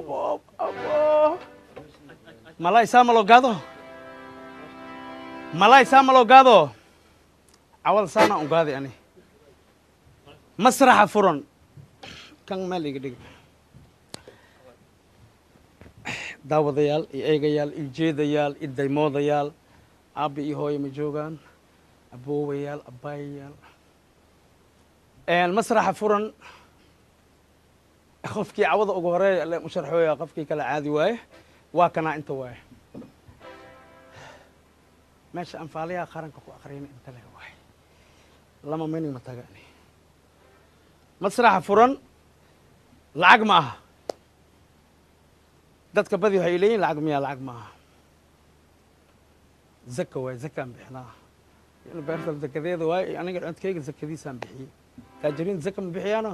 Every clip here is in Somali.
Abo abo, malay saa ma loo gaado? Malay saa ma loo gaado? Cawada saana u gaaday ani. Masraxa furan kan meel iga dhig. Daawadayaal iyo eegayaal iyo jeedayaal iyo daymoodayaal, aabba iyo hooyo ma joogaan, aboowayaal, abbaayayaal, masraxa furan qofkii cawada ugu horeeya le u sharxooya, qofkii kale caadi waaye. Waa kanaa inta waaye meesha anfaaliyaha qaranka ku aqriyna, inta le waaye lama mini ma tagani. Masraxa furan lacag ma aha. Dadka badi waxay leeyihin lacag miyaa? Lacag ma aha, zaka waaye. Zakaan bixinaa beerta, zakadeeda waaye. Aniga codkayga zakadiisaan bixiyey. Taajiriin zaka ma bixiyaano?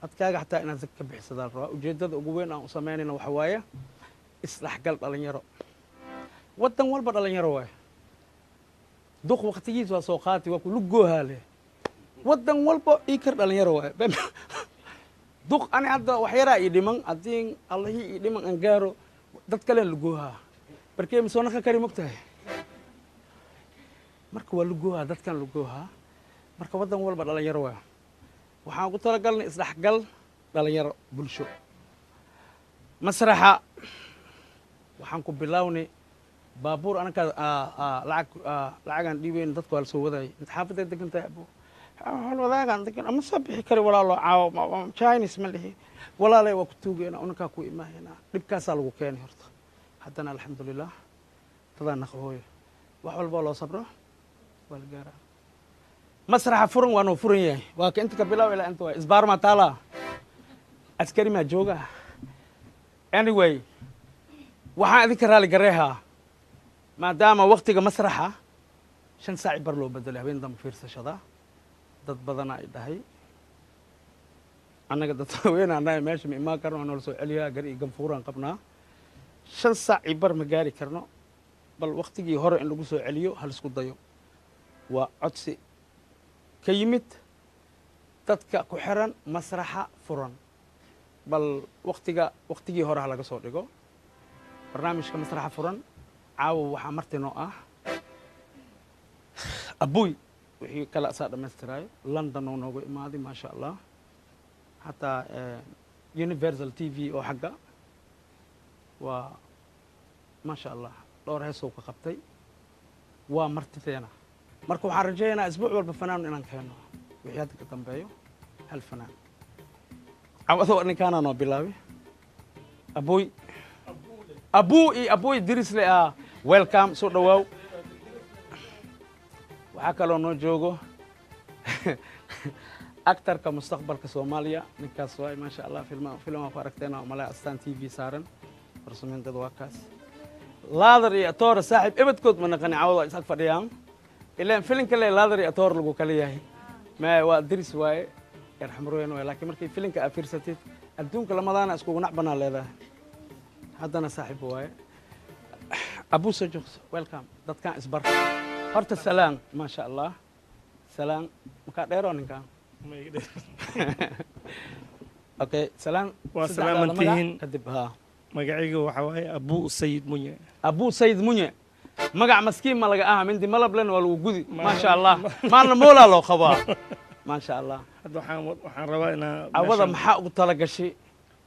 Codkaaga xataa inaad zaka ka bixisadaan rabaa. Ujeeddada ugu weyn aan u samaynayna waxa waaye isdhexgal dhalinyaro. Waddan walba dhalinyaro waaye. Duq waktigiis waa soo qaati, waa kulu goohaale. Waddan walba ii kar dhalinyaro waaye. Duq ani hadda wax yaraa ii dhiman, haddii Allahii ii dhiman aan gaaro, dad kalen lagoohaa barkee ma soo naqan kari, mogtahay? Marka waa lagoohaa, dadkan lagoohaa. Marka waddan walba dhalinyaro waaye. Waxaan ugu talagalnay isdhexgal dhalinyaro bulsho. Masraxa waxaan ku bilownay baabuur anakaa lacag lacagaan dhiibeyn, dadka waa la soo wadaayay. Inta xaafadday degan tahay abo hol wadaagaan degan ama soo bixi kari, walaalo caawo Chinese ma lihi, walaalay waa ku tuugeynaa, unakaa ku imaahaynaa. Dhibkaasaa lagu keenay horta. Haddana alxamdulilah dadaa naqhooyo, wax walboo loo sabro waa la gaaraa. Masraxa furan waa noo furan yahay, waa ka inta ka bilow ilaa inta waay. Isbaar maa taalaa? Askari maa jooga? Anyway, waxaan idinka raali gareehaa maadaama waktiga masraxa 5 saaci bar loo bedelay habeen dambe fiirsashada. Dad badana ay dhahay annaga dad waaweynaa nahay, meesha ma imaan karno, waa noola soo celiyaa, gar iyo ganfuuraan qabnaa, 5 saaci bar ma gaari karno. Bal waktigii hore in lagu soo celiyo hal isku dayo. Waa codsi ka yimid dadka ku xiran masraxa furan. Bal waktiga waktigii hore ha laga soo dhigo barnaamijka masraxa furan. Caawa waxaa marti noo ah Abuy, wixii kale asaa dhammaystiraayo. London oo noogu imaaday, maasha Allah. Xataa Universal TV oo xagga waa, maasha Allah, dhowr heesow ka qabtay. Waa martideena. Marka waxaan rajaynaynaa isbuuc walba fanaan inaan keeno, wixii hadda ka dambeeyo hal fanaan. Cawado ninkaana noo bilaabay, Abuy. Abuu iyo Abuy dirisle ah, welcome, soo dhawaaw. Waxaa kaloo noo joogo actorka mustaqbalka Soomaaliya, ninkaas waay, maasha Allah. Film film ku aragteen oo malay Astaan TV saaran farsameynteeda, waa kaas. Laadar iyo atoora saaxiib ebadkood ma naqani, cawada is ag fadhiyaan. Ilaan filinka le laadar iyo atoor lagu kala yahay ma waa diris waaye, yarxamrooyan waaye. Laakiin markii filinka aad fiirsatid, adduunka lamadaana iskugu nac banaa leedahay, haddana saaxiib waaye. Abuu soo joogso, welcome. Dadkan isbar horta. Salaan, maasha Allah. Salaan makaa dheero ninkan. Okay, salaan. Waa saddexdaada salaamantihiin. Magac kadib ha. Magacayga waxaa waaye Abuu Sayid Munye. Abuu Sayid Munye, magac maskiin ma laga aha, mindi malablen waa lagu gudi, maasha Allah. Maalna moolaa loo qabaa, maasha Allah. Hadda waxaan rabaa inaa cawada maxaa ugu tala gashay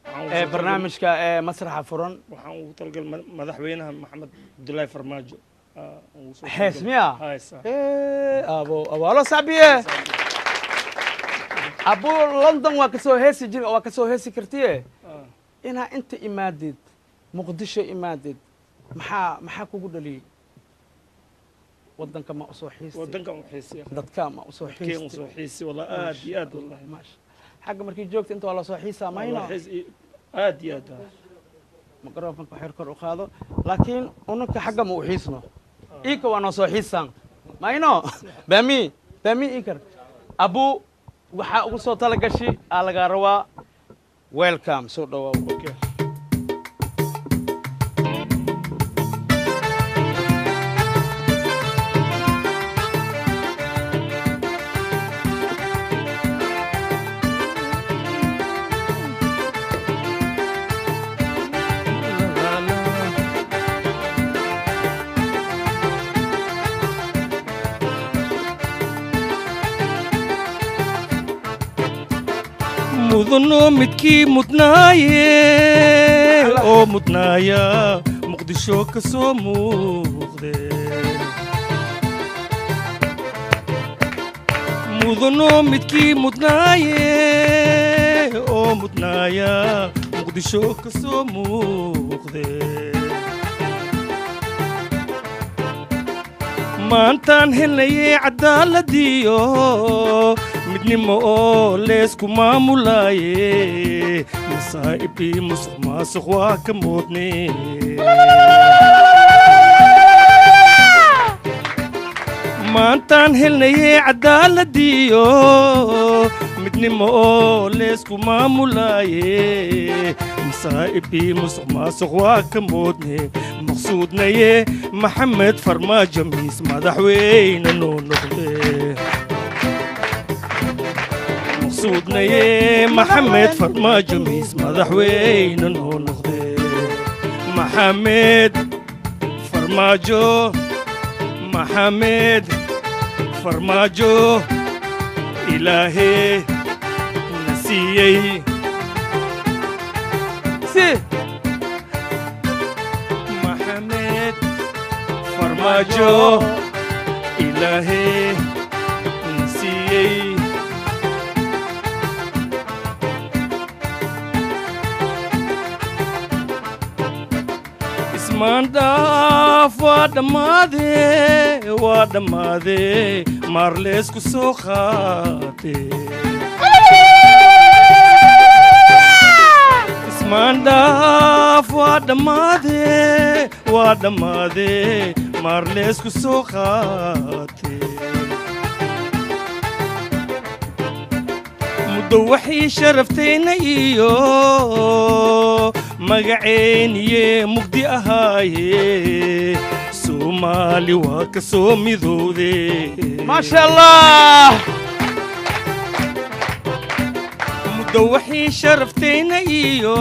waxaan ugu ee soo barnaamijka ee masraxa furan? Waxaan ugu talagalay madaxweynaha Maxamed Cabdullaahi Farmaajo ugu soo Hees talagalay. Miya? Hees, ah. Abo abaalo sacbiye. Abuu London waa kasoo heesi jir, waa kasoo heesi kartiye. Inaa inta imaadid, Muqdisho imaadid, maxaa kugu dhaliyey? Waddanka ma usoo xiistay? Wadanka u xiisay. Dadka ma usoo keen xiistay? Usoo xiisay wallah, aad iyo aad wallahi. Maasha, xagga markii joogta inta waa lasoo xiisaa mayno? Wallahi aad iyo aad. Microfonka xer kor u qaado. Laakiin unanka xagga ma u xiisno, iika waa noo soo xiisaan mayno? Bami bami ikar abuu waxaa ugu soo tala gashi aa lagaa rabaa. Welcome, soo dhawaaw. Okay. Mudano midkii mudnaaye oo mudnaaya Muqdisho ka soo muuqde. Mudano midkii mudnaaye oo mudnaaya Muqdisho ka soo muuqde. Maantaan helnayay cadaaladiyo midnimo oo leysku maamulaaye, masaa'ibkii musuq maasuq waa ka moodne. Maantaan helnayay cadaaladiyo midnimo oo leysku maamulaaye, masaa'ibkii musuq maasuq waa ka moodne. Maqsuudnaye Maxamed Farmaajo miis madaxweyne noo noqde. Maqsuudnaye Maxamed Farmaajo miis madaxweyne noo noqde. Maxamed Farmaajo, Maxamed Farmaajo, Ilaahee na siiyey si Maxamed Farmaajo, Ilaahee na siiyey. Ismaandhaaf waa dhammaade, waa dhammaade, maarleesku soo qaate. Ismaandhaaf waa dhammaade, waa dhammaade, maarleesku soo qaate. Muddo waxay sharaftayna iyo magaceeniye mugdi ahaaye, Soomaali waa ka soo midowde. Maasha Allah. Muddo waxay sharaftayna iyo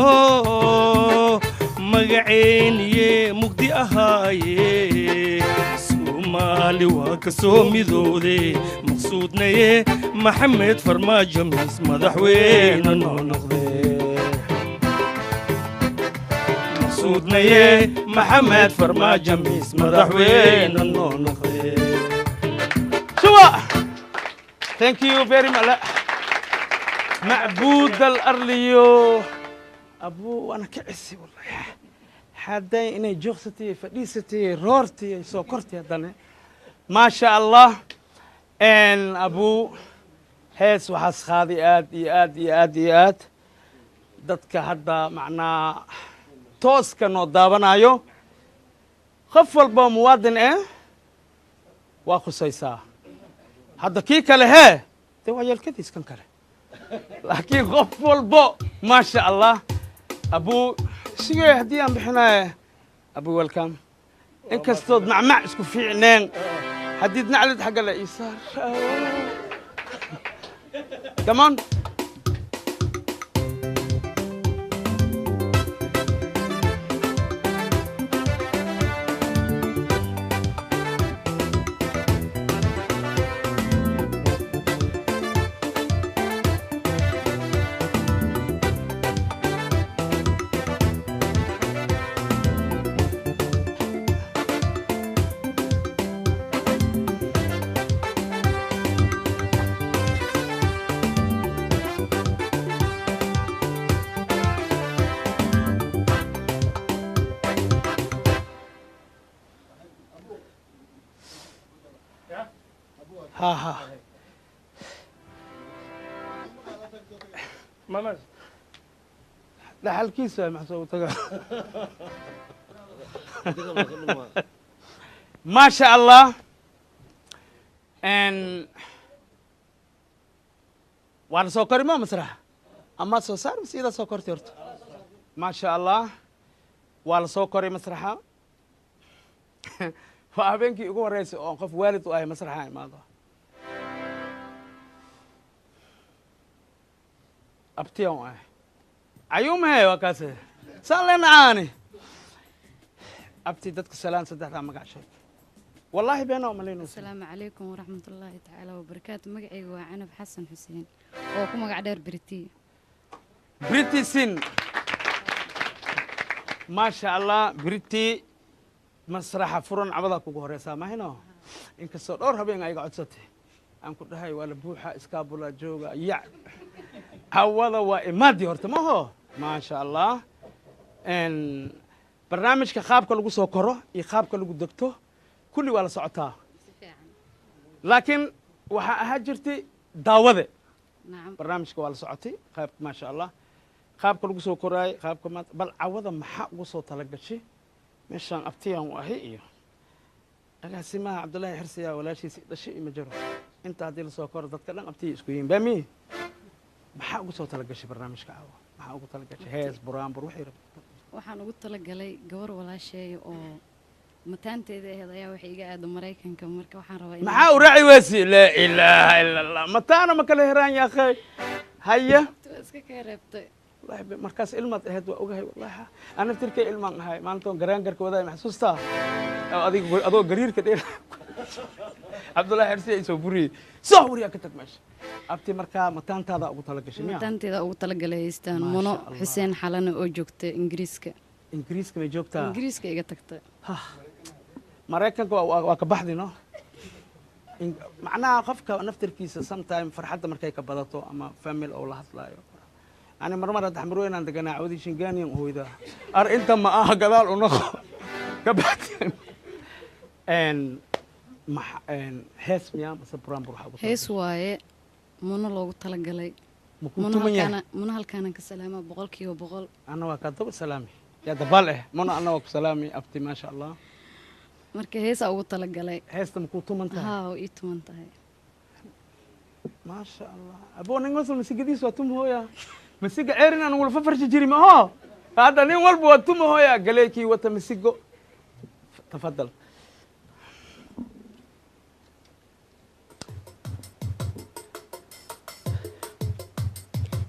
magaceeniye mugdi ahaaye, Soomaali waa ka soo midowde. Maqsuudnaye Maxamed Farmaajo miis madaxweyne noo noqde. Maqsuudnaye Maxamed Farmaajo miis madaxweyne noo noqde. Shuwa, thank you very much. Macbuud alarliyo abuu ana kicisi wallahi hadday inay joogsatay, fadhiisatay, roortay, soo kortay haddana. Maasha Allah. Abuu hees waxaas qaaday aad iyo aad iyo aad iyo aad. Dadka hadda macnaa tooska noo daawanayo, qof walba muwaadin eh waa khusaysaa. Hadda kii kale hee dee waa yeelkadiis kan kale, laakiin qof walbo maasha Allah. Abuu sigee haddii aan bixinaye, abuu welcome. Inkastood macmac isku fiicneen, haddiid naclid xagga la iisaar. Come on. Ha ha. Mama. Dhaxalkiisa maxaa soo taga. Maasha Allah. Waana soo kori ma masrax ama soo saar mise idaa soo kortay horta. Maasha Allah, waa la soo koray masraxa. Waa habeenkii ugu horreysay oon qof waalid u ahay masraxa imaado. Abtiyan u ahay cayuumahe waa kaase saan leenacaani. Abti dadka salaan, saddexdaa magac sheeg. Wallaahi beenaa umalaynaysa. Asalaamu calaykum waraxmatullaahi tacaala wabarakaatu. Magacayga waa Canab Xasan Xuseen oo ku magac dheer Beritiya. Britisin, maasha Allah. Briti, masraxa furan cabadaa kugu horeysaa mahino, inkastoo dhowr habeen ayaga codsatay aan ku dhahay waa la buuxa, iskaabula jooga yac. Cawada waa imaadii horta maho, maasha Allah. Barnaamijka qaabka lagu soo koro iyo qaabka lagu degto kulli waa la socotaa. Si fiican. Laakiin waxaa ahaa jirtay daawade. Nacam. Barnaamijka waa la socotay qaab, maasha Allah, qaabka lagu soo koraayay, qaabka maanta. Bal cawada maxaa ugu soo talagashay meeshaan abtiyaan u ahay iyo agaasimaha Cabdullaahi Xirsiyaa walaashiisa dhashay ima jiro inta haddii lasoo koro dadka dhan abtiya isku yihiin baami. Maxaa ugu soo talagashay barnaamijka caawa? Maxaa ugu talagashay? Hees, buraanbur, waxay rabto. Waxaan ugu talagalay gabar walaasheeya oo mataanteeda ahayd ayaa waxay iga aada Maraykanka, marka waxaan rabaa inaan- Maxaa u raaci weysi? Laa ilaaha ila Allah, mataana ma kala heraan yaakhay? Haya. Waa iska kaa reebtay. Wallahi markaas ilmaad ahayd, waa ogahay. Wallahi ana tirkay ilmaan ahay maalintoon garaangarka wadaay, ma xasuustaa? Oo adiga adoo gariirka dheer Cabdullaahi Xirsi ay soo buriyey, soo wariyaa ka tag meesha. Abti, markaa mataantaada ugu talagashay miya? Mataanteeda ugu talagalay haystaan. Maasha Muno Allah. Xuseen Xalane oo joogta Ingiriiska. Ingiriiska may joogtaa? Ingiriiska iga tagta. Maraykanka waa ka baxdi no. Macnaha qofka naftirkiisa sometime farxadda markay ka badato ama family oo la hadlaayo. Ani marmar hadda Xamrooyin aan deganaa, cawadii Shingaaniyan hooydaa ar inta ma aha, gadaal u noqo ka baxdi. Hees miyaa mase buraanbur waxaa ugu Hees waaye, Muno loogu talagalay. Ma kuu Muno tuman yahay? Halkaana, Muno halkaanan ka salaamaa 100%. Ana waa kaa daba salaami yaa dabaal eh Muno, ana waa ku salaami abti, maasha Allah. Marka heesaa ugu talagalay. Heesta ma kuu tuman tahay? Haa, oo ii tuman tahay. Maasha Allah, abo nin wasal masigadiis waa tumahooya, masiga ceerin aan wala fafarshi jiri ma oho. Hadda nin walba waa tumahooya, galeykii wata masigo. Tafadal.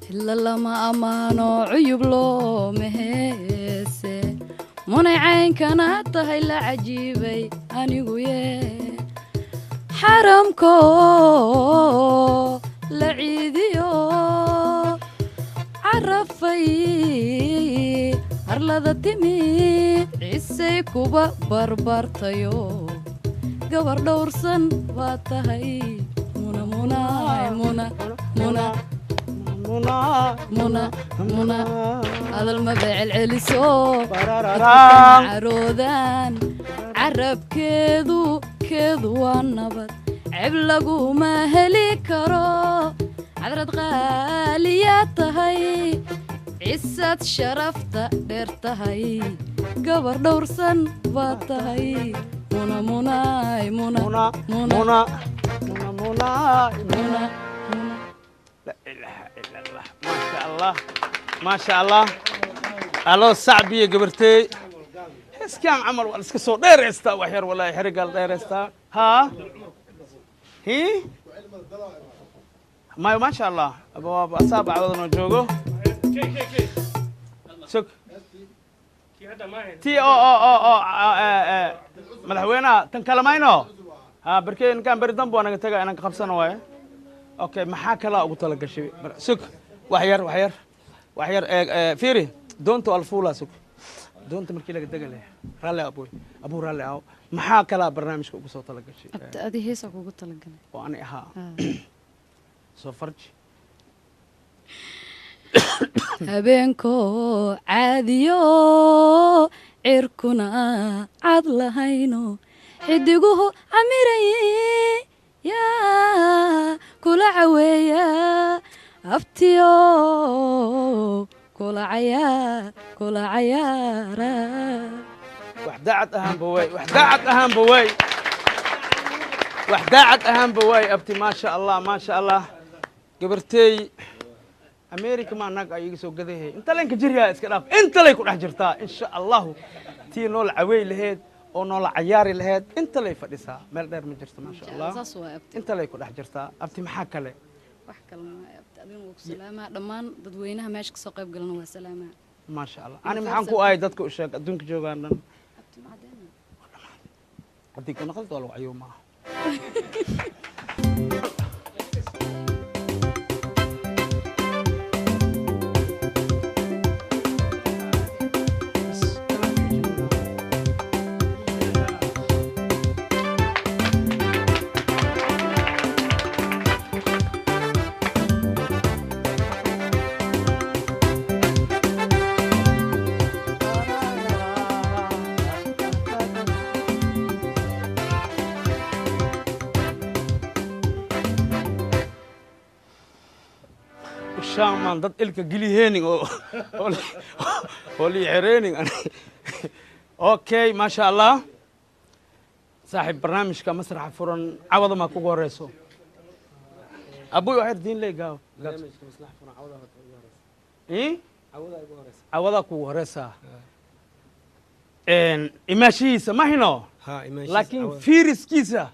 Ila lama ammaano, cuyub looma heese. Munay caynkana tahay la cajiibay anigu ye. Xaramko la ciidiyo carafay arlada timi, cisay kuba barbartayo, gabar dhowrsan baa tahay. Muna, munaay, muna, muna. Muna. Muna, muna, hadal maba celceliso. Barararam. Caroodaan carabkeedu keedu waa nabad, ceb laguma heli karo. Cadrad qaaliyaa tahay, cisad sharafta dheer tahay, gabar dhowrsan baa tahay. Muna, munaay, muna. Muna. Muna. Muna, muna, muna. Muna, muna. La ilaaha ila Allah, maasha Allah, maasha Allah. Aloo sacbiya gabartey, heeskaan camal waa la iska soo dheereystaa wax yar, walaahi xerigaa la dheereystaa. Haa hi mayo, maasha Allah. Abawaaba asaaba cawadan oo joogo sug ti oo madaxweynaha tan kale mayno ha barkey ninkaan beri dambe waa naga taga inaan ka qabsano waaye. Okay, maxaa kalaa ugu talagashay? Sug wax yar, wax yar, wax yar. Fiiri, doonta waa la fuulaa. Sug, doonta markii laga dega leh. Raalli aboy, abuu raalli aho. Maxaa kalaa barnaamijka ugu soo talagashay? Abti, adi heesaa kugu talagalay. Oo ani ahaa? Haa. Soo farji. Habeenkoo caadiyo cirkuna cad lahayno, xidiguhu camiraye yaa kula caweeya abtiyo, kula cayaa, kula cayaara. Wax daacad ahaanba waay, wax daacad ahaanba waay, wax daacad ahaanba waay abti, maasha Allah, maasha Allah. Gabarteey America ma naag ay iga soo gadahay inta leen ka jiryaa, iska dhaaf, inta lay ku dhex jirtaa. Insha Allahu tii noola caweey laheyd oo noola cayaari laheyd inta lay fadhisaa, meel dheer ma jirto, maasha Allah. Saas waay abti. Inta lay ku dhex jirtaa abti. Maxaa kale? Wax kale ma abti, adina waa ku salaamaa, dhammaan dadweynaha meesha kasoo qayb galana waa salaamaa. Maasha Allah. Ani maxaan ku ahay dadka u sheeg adduunka joogaan dhan. Abti macadeena. Haddii ku naqalto waa lagu cayuumaa. Meeshaan maan dad ilka geliheenin oo lii xereenin. Okay, maasha Allah. Saaxiib, barnaamijka Masraxa Furan cawada maa kugu horeyso? Abuy, waxay diin ley gaaw. Eh? Cawada kugu horeysaa imaashihiisa ma hino, laakiin fiiriskiisa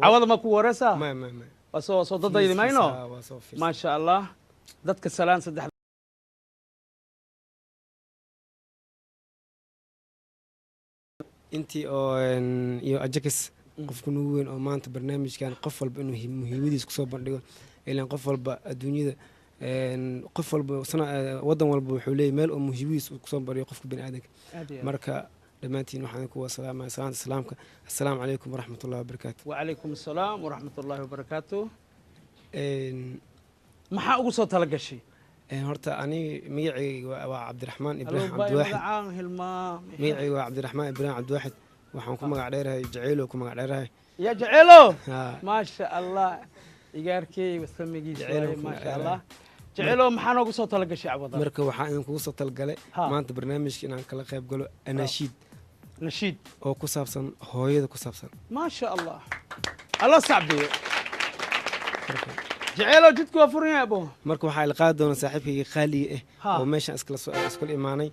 cawada ma kugu horeysaa? Waa soo dadaydi mayno. Maasha Allah, dadka salaan saddex. Intii oo iyo Ajakis, qofka nugu weyn oo maanta barnaamijkan qof walba inuu muhiimadiisa kusoo bandhigo, ilaan qof walba adduunyada, qof walba wadan walba wuxuu leeyahy meel oo muhiimadiisa kusoo bandhigo qofka bini aadanka. Marka dhammaantiin waxaan kuwa salaamaya salaanta islaamka: assalaamu calaykum waraxmat ullahi wabarakaatu. Wacalaykum assalaam waraxmat ullaahi wabarakaatu. Maxaa ugu soo tala gashay? Horta aniga magacayga waa Cabdiraxmaan Ibraahim Cabdiwaaxid. Magacayga waa Cabdiraxmaan Ibraahim Cabdiwaaxid. Waxaan ku magac dheerahay Jaceylo, ku magac dheerahay. Ya Jaceylo, maasha Allah, igaarkey wasamigiisa, maasha Allah. Jaceylo, maxaa noogu soo tala gashay cawada? Marka waxaa idin kugu soo talagalay maanta barnaamijka inaan kala qayb galo anashiid. Nashiid. Oo ku saabsan hooyada ku saabsan. Maasha Allah, alla sacbiyo. Jaceylo, jidku waa furan yahay, abo. Marka waxaa ila qaadi doona saaxiibkayga qaaliga ah oo meeshaan iskula imaanay,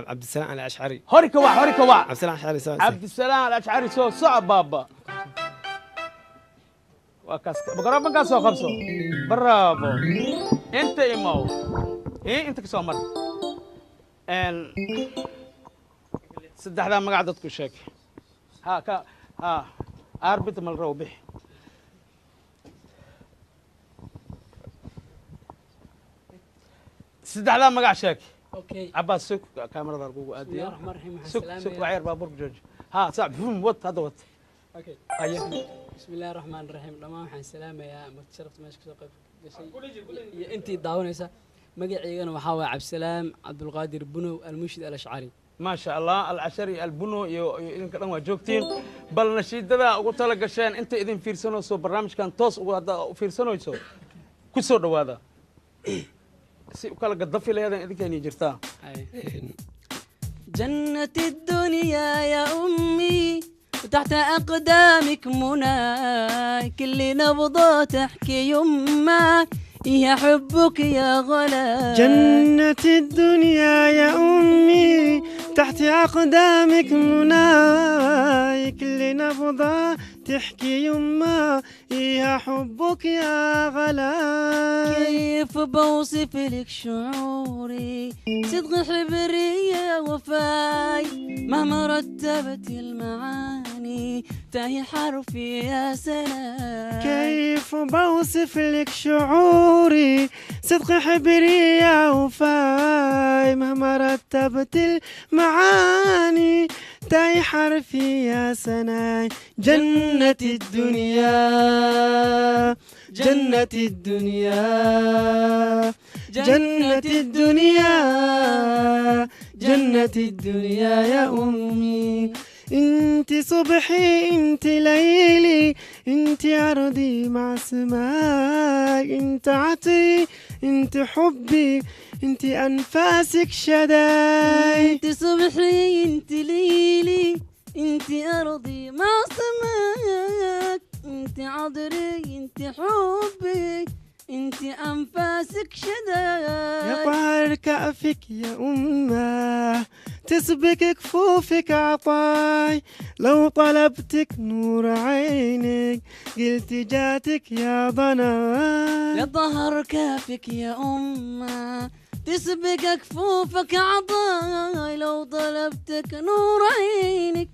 Cabdisalaam Al Ashcari. Hori ka wac, hori ka wac. Cabdisalaam Ashcari soo. Cabdisalaam Al Ashcari, soo soco baaba. Waa kaas, mikrofonkaa soo qabso. Bravo, inta imow, inta ka soo mar. Saddexdaa magac dadku sheeg. Ha ka ha arbit mal raw bix. Saddexdaa magac sheeg. Cabaas, sug, kaamarada lagugu aadiyo. Sug, sug, waxyar baabuurka jooji. Ha sac bum, wad hadda, wad. Haye. Bismi illaahi raxmaan raxiim. Dhammaan waxaan salaamayaa marti sharafta meesha kasoo qayb gashay iyo intii daawanaysa. Magaceygana waxaa waaya Cabdisalaam Cabdulqaadir Bunow Almushid Alashcari. Maasha Allah, Alcashari Albuno iyo idinka dhan waa joogtiin. Bal nashiidada ugu tala gasheen inta idin fiirsanayso barnaamijkan toos ugu hadda u fiirsanayso, ku soo dhowaada. Si u kala gadafi laheedan idinkaynii jirtaa. جنة الدنيا يا أمي وتحت أقدامك مناي، كل نبضة تحكي يما يا حبك يا غلا. جنة الدنيا يا أمي تحت أقدامك مناي، كل نبضة تحكي يما يا حبك يا غلاي. كيف بوصف لك شعوري، صدق حبري يا وفاي، مهما رتبت المعاني تاهي حرفي يا سناي. كيف بوصف لك شعوري، صدق حبري يا وفاي، مهما رتبت المعاني تاي حرفي يا سناي. جنة الدنيا، جنة الدنيا، جنة الدنيا، جنة الدنيا يا أمي. انت صبحي، انت ليلي، انت أرضي مع سماي، انت عطري، انت حبي، انت أنفاسك شداي. انت صبحي، انت ليلي، انت أرضي مع سماك، انت عطري، انت حبي، انت أنفاسك شداي. يا طهر كأفك يا أمه تسبق كفوفك عطاي، لو طلبتك نور عينك قلت جاتك يا ضناي. يا ظهر كافك يا أمه تسبق كفوفك عطاي، لو طلبتك نور عينك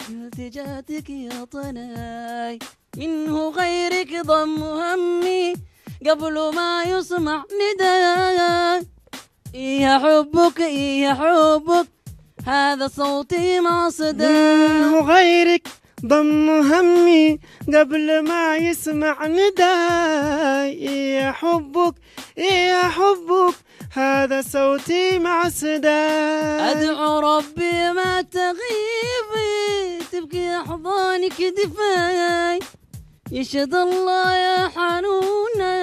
قلت جاتك يا طناي. منه غيرك ضم همي قبل ما يسمع نداي، يا حبك يا حبك هذا صوتي مع صداي. منه غيرك ضم همي قبل ما يسمع نداي، يا حبك يا حبك هذا صوتي مع صداي. أدعو ربي ما تغيبي تبكي أحضانك دفاي، يشهد الله يا حنونة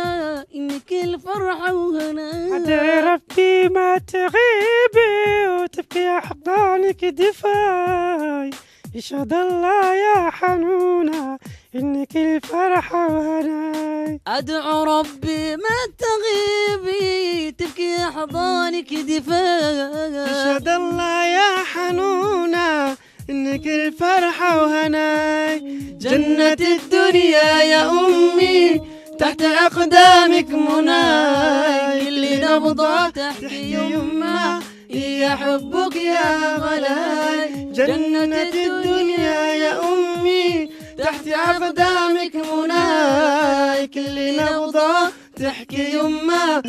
إنك الفرحة وهنا. أدعي ربي ما تغيبي وتبكي أحضانك دفاي. يشهد الله يا حنونة إنك الفرحة وهناي. أدعو ربي ما تغيبي تبكي أحضانك دفاي. يشهد الله يا حنونة إنك الفرحة وهناي. جنة الدنيا يا أمي تحت أقدامك مناي. اللي نبضة تحكي يما يا حبك يا غلاي. جنة الدنيا يا أمي تحت أقدامك مناي. كل نبضة تحكي يما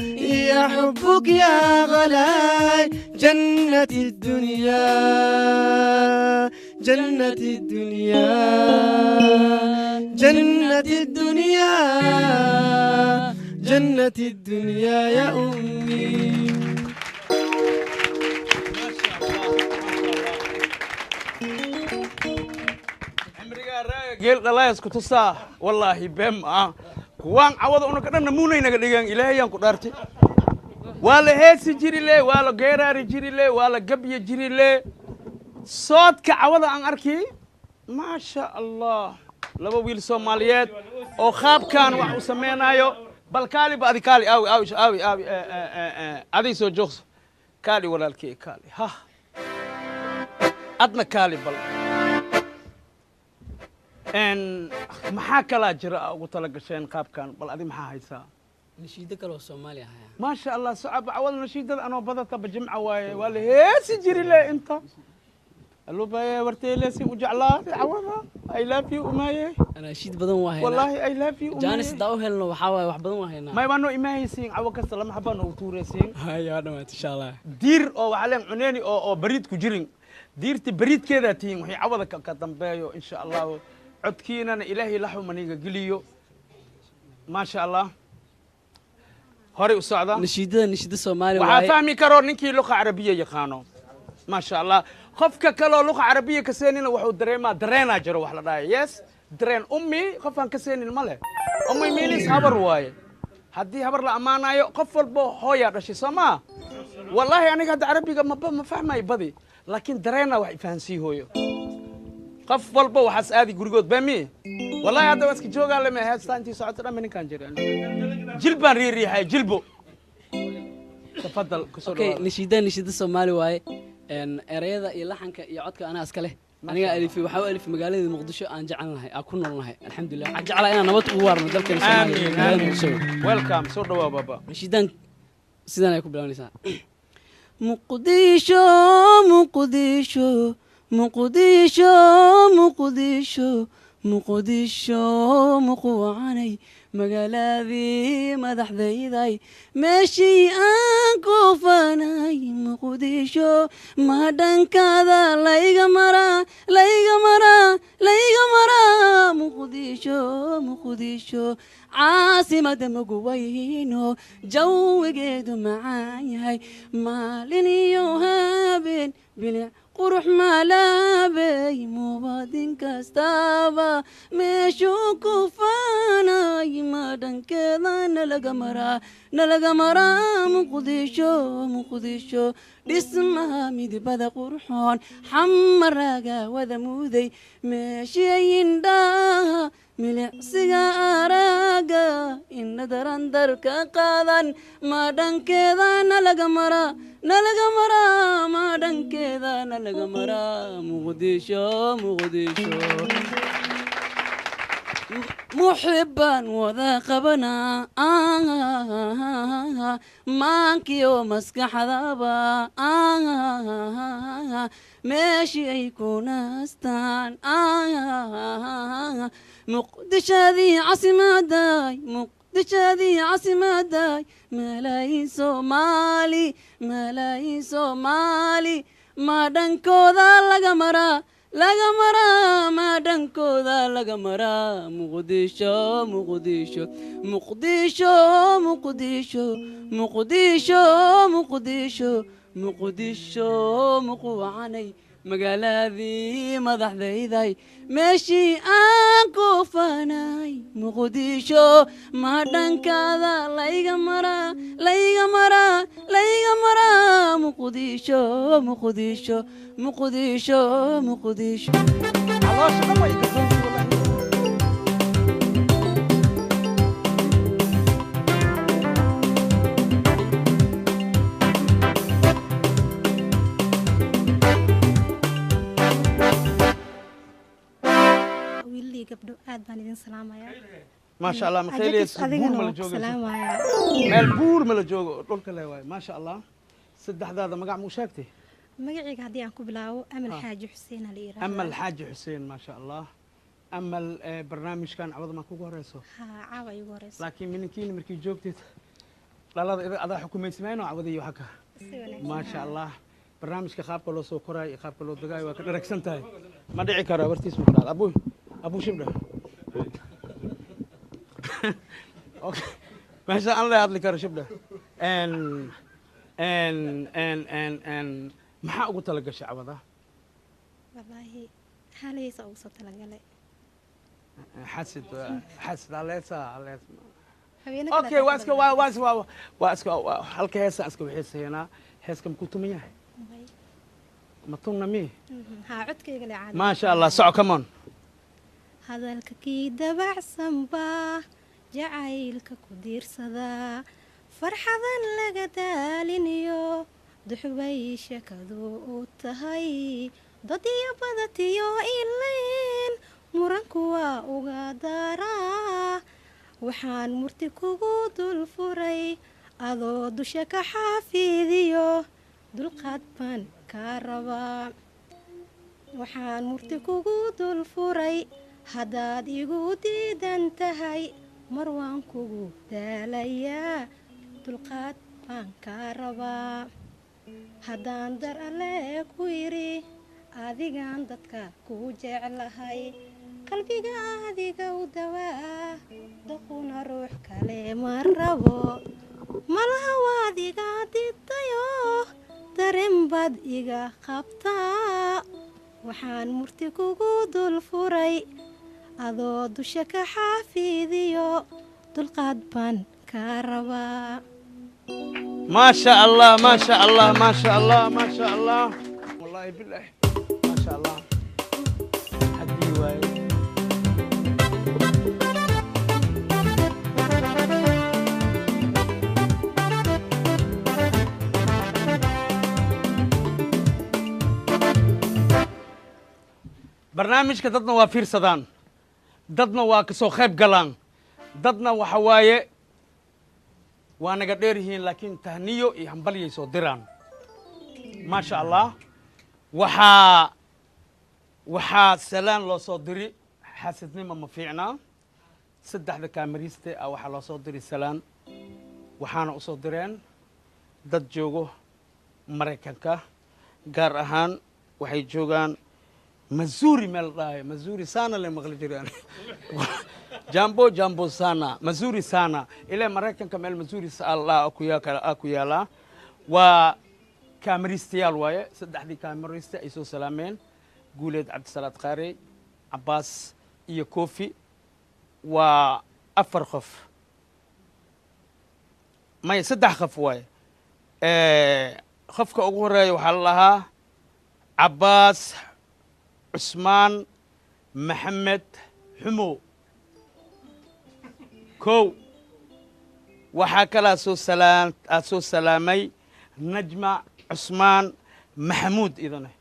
يا حبك يا غلاي. جنة الدنيا، جنة الدنيا، جنة الدنيا، جنة الدنيا يا أمي. Geel dhalaayas ku tusaa wallaahi bem ah kuwaan cawada una ka dhanna muunaynaga dhigan ilaahayaan ku dhaartay. Waa la heesi jiri le, waa la geeraari jiri le, waa la gabya jiri le. Soodka cawada aan arki, maasha Allah, laba wiil Soomaaliyeed oo qaabkan wax u sameynaayo. Bal kaali ba adi kaali aawi aawi aawi aawi aday soo joogso kaali walaalkey kaali ha adna kaali. Bal maxaa kalaa jira aa ugu tala gasheen qaabkan? Bal adi maxaa haysaa? Nashiido kale oo Soomaali ahaya. Maasha Allah, socab cawada nashiidada anoo badataba jimca waaye. Waa la heesi jiri le inta alubaye warteelesi u jeclaaday cawada. I love you umaye. Nashiid badan waa haynaa. Wallaahi I love you umaye. Jaanis hadaa u helno waxaa waaye wax badan waa haynaa. May waa noo imaahaysiin cawo kasta lama xabaa noogu tuuraysiin. Haya, waa dhamaat insha Allah. Diir oo waxaa leen cuneeni oo bariid ku jirin, diirti bariidkeedaa tihiin wixii cawada ka dambeeyo insha Allahu. Codkiinana ilaahay laxu maniga geliyo. Maasha Allah, horey u socda. Nashiidada nashiida Soomaali waxaa waaye. Fahmi karo ninkii luqa carabiya yaqaano, maasha Allah. Qofka kaloo luqa carabiya ka seenina wuxuu dareemaa dareenaa jiro wax la dhahayo. Yes, dareen ummi qofaan ka seenin ma leh. Ummi miilis habar waaye. Haddii habar la ammaanayo qof walbo hooyaa dhashay soo maa. Wallaahi aniga hadda carabiga maba ma fahmayo badi, laakiin dareenaa wax ifahansii hooyo. Qof walba waxaas aadi gurigood bami. Wallaahi hadda waa iska joogaa leme heestaa intii socoto dhammi ninkaan jira jil baan riiriixay jilbo. Tafadal kusoo okay dhawaada. Nashiidada nashiida Soomaali waaye. Erayada iyo laxanka iyo codka anaa iska leh. Aniga alifay, waxaa u alifay magaalada Muqdisho aan jecelnahay, aan ku noolnahay alxamdulilah. Waxaan jeclahay inaan nabad ugu waarno dalkeena Soomaaliya Aamin. magaalada Aamin. Muqdisho. Welcome, soo dhawaa baba. Nashiidan sidan ay ku bilaabanaysaa. Muqdisho, Muqdisho, Muqdisho, Muqdisho, Muqdisho, muqwacanay magaaladii madaxdayday meeshii aan ku fanay. Muqdisho ma dhankaada layga maraa, layga maraa, layga maraa. Muqdisho, Muqdisho, caasimada maguwayno jawigeedu macaan yahay maalin iyo habeen bilic qurux malaabey muwaadin kastaba meeshuu ku faanay ma dhankeeda nalaga maraa, nalaga maraa. Muqdisho, Muqdisho, dhismaha midibada qurxoon xamaraaga wada muday meeshii indhaha milicsiga araaga ina daran darka qaadan ma dhankeeda nalaga maraa, nalaga maraa, ma dhankeeda nalaga maraa. Muqdisho, Muqdisho, muxibaan wada qabanaa maankiyo maskaxdaba meeshii ay ku naastaan. Muqdishadii casimaday, Muqdishadii casimaday, malaayiin Soomaali, malaayiin Soomaali ma dhankooda laga maraa, laga maraa, ma dhankooda laga maraa. Muqdisho, Muqdisho, Muqdisho, Muqdisho, Muqdisho, Muqdisho, Muqdisho muquwacanay, magaaladii madaxdayday, meeshii aan ku faanay. Muqdisho ma dhankaada layga maraa, layga maraa, layga maraa? Muqdisho, Muqdisho, Muqdisho, Muqdisho. Caloosha dhan waa iga goyntay wallahi. Wiilii gabdho, aad baan idin salaamayaa. Maasha Allah. Ajakis, Makhayliyeys buur adigana ma la waan ku joogo? salaamayaa. Meel buur ma la joogo, dhulka le waaye. Maasha Allah. Saddexdaada magac muu sheegtay? Magacayga haddii aan ku bilaabo, Amal Xaaji Xuseen ala yiraahdaa. Amal Xaaji Xuseen, maasha Allah. Amal, barnaamijkan cawada maa kugu horeyso? Haa, caawa igu horeyso. Laakiin mininkiina markii joogtid dhalada adaa xukumaysamayno cawada iyo waxa ka Si wanaagsan. Maasha Allah. Barnaamijka qaabka loo soo koraayo iyo qaabka loo degaayo waa ka dharagsan tahay. Ma dhici karo wartiis ma ku dhacdo. Abu abu shibdha. Okay, meesha aan la hadli karo shibdha. En en en en en maxaa ugu tala gashay cawada? Wallaahi halaysa ugu soo talagalay. Xasid xasid aleesa aleesa. Habeeno kale Okay, waa hataa iska ku waa waa waa waa iska halka heesa iska wixiisaynaa. Heeska ma ku tuman yahay? May. Ma tunna mi? Haa, codkayga le caadi. Maasha Allah, soco, come on. Hadalka kii dabacsan baa jacaylka ku diirsadaa, farxadan laga daaliniyo duxbay sheekadu u tahay, dad iyo badatiyo ilayn muranku waa uga daraa. Waxaan murti kugu dul furay adoo dusha ka xaafiidiyo, dulqaad baan kaa rabaa. Waxaan murti kugu dul furay haddaad igu diidan tahay, mar waan kugu daalayaa, dulqaad baan kaa rabaa. Haddaan dar alle ku yidhi adigaan dadka ku jeclahay, qalbiga adiga u dawaa, daquna ruux kale ma rabo. Malaha waad iga didayo, dareen baad iga qabtaa. Waxaan murti kugu dul furay adoo dusha ka xaafiidiyo, dulqaad baan kaa rabaa. Maasha Allah, maasha Allah, maasha Allah, maasha Allah, wallahi billahi, maasha Allah. Haddii waaye barnaamijka, dadna waa fiirsadaan, dadna waa kasoo qayb galaan, dadna waxa waaye waa naga dheer yihiin, laakiin tahniyo iyo hambalyay soo diraan. Maasha Allah. Waxaa salaan loo soo diri. Xaasidnimo ma fiicnaa. Saddexda kaamariste ah waxaa loo soo diri salaan, waxaana u soo direen dad joogo Maraykanka, gaar ahaan waxay joogaan Missouri, meel la dhahayo Missouri sana le maqli jiraan. Jambo jambo sana, Missouri sana ilaa Maraykanka meel Missouri la ku yaa ku yaalaa. Waa kaamaristayaal waaye. Saddexdii kaamariste ay soo salaameen, Guuleed Cabdisalaad Qaarey, Cabaas iyo Kofi, waa afar qof, maya, saddex qof waaye. Qofka ugu horeeya waxaa la lahaa Cabaas Cusmaan Maxamed Xumow. Kow, waxaa kalaa soo salaam aad soo salaamay Najma Cusmaan Maxamuud. Idane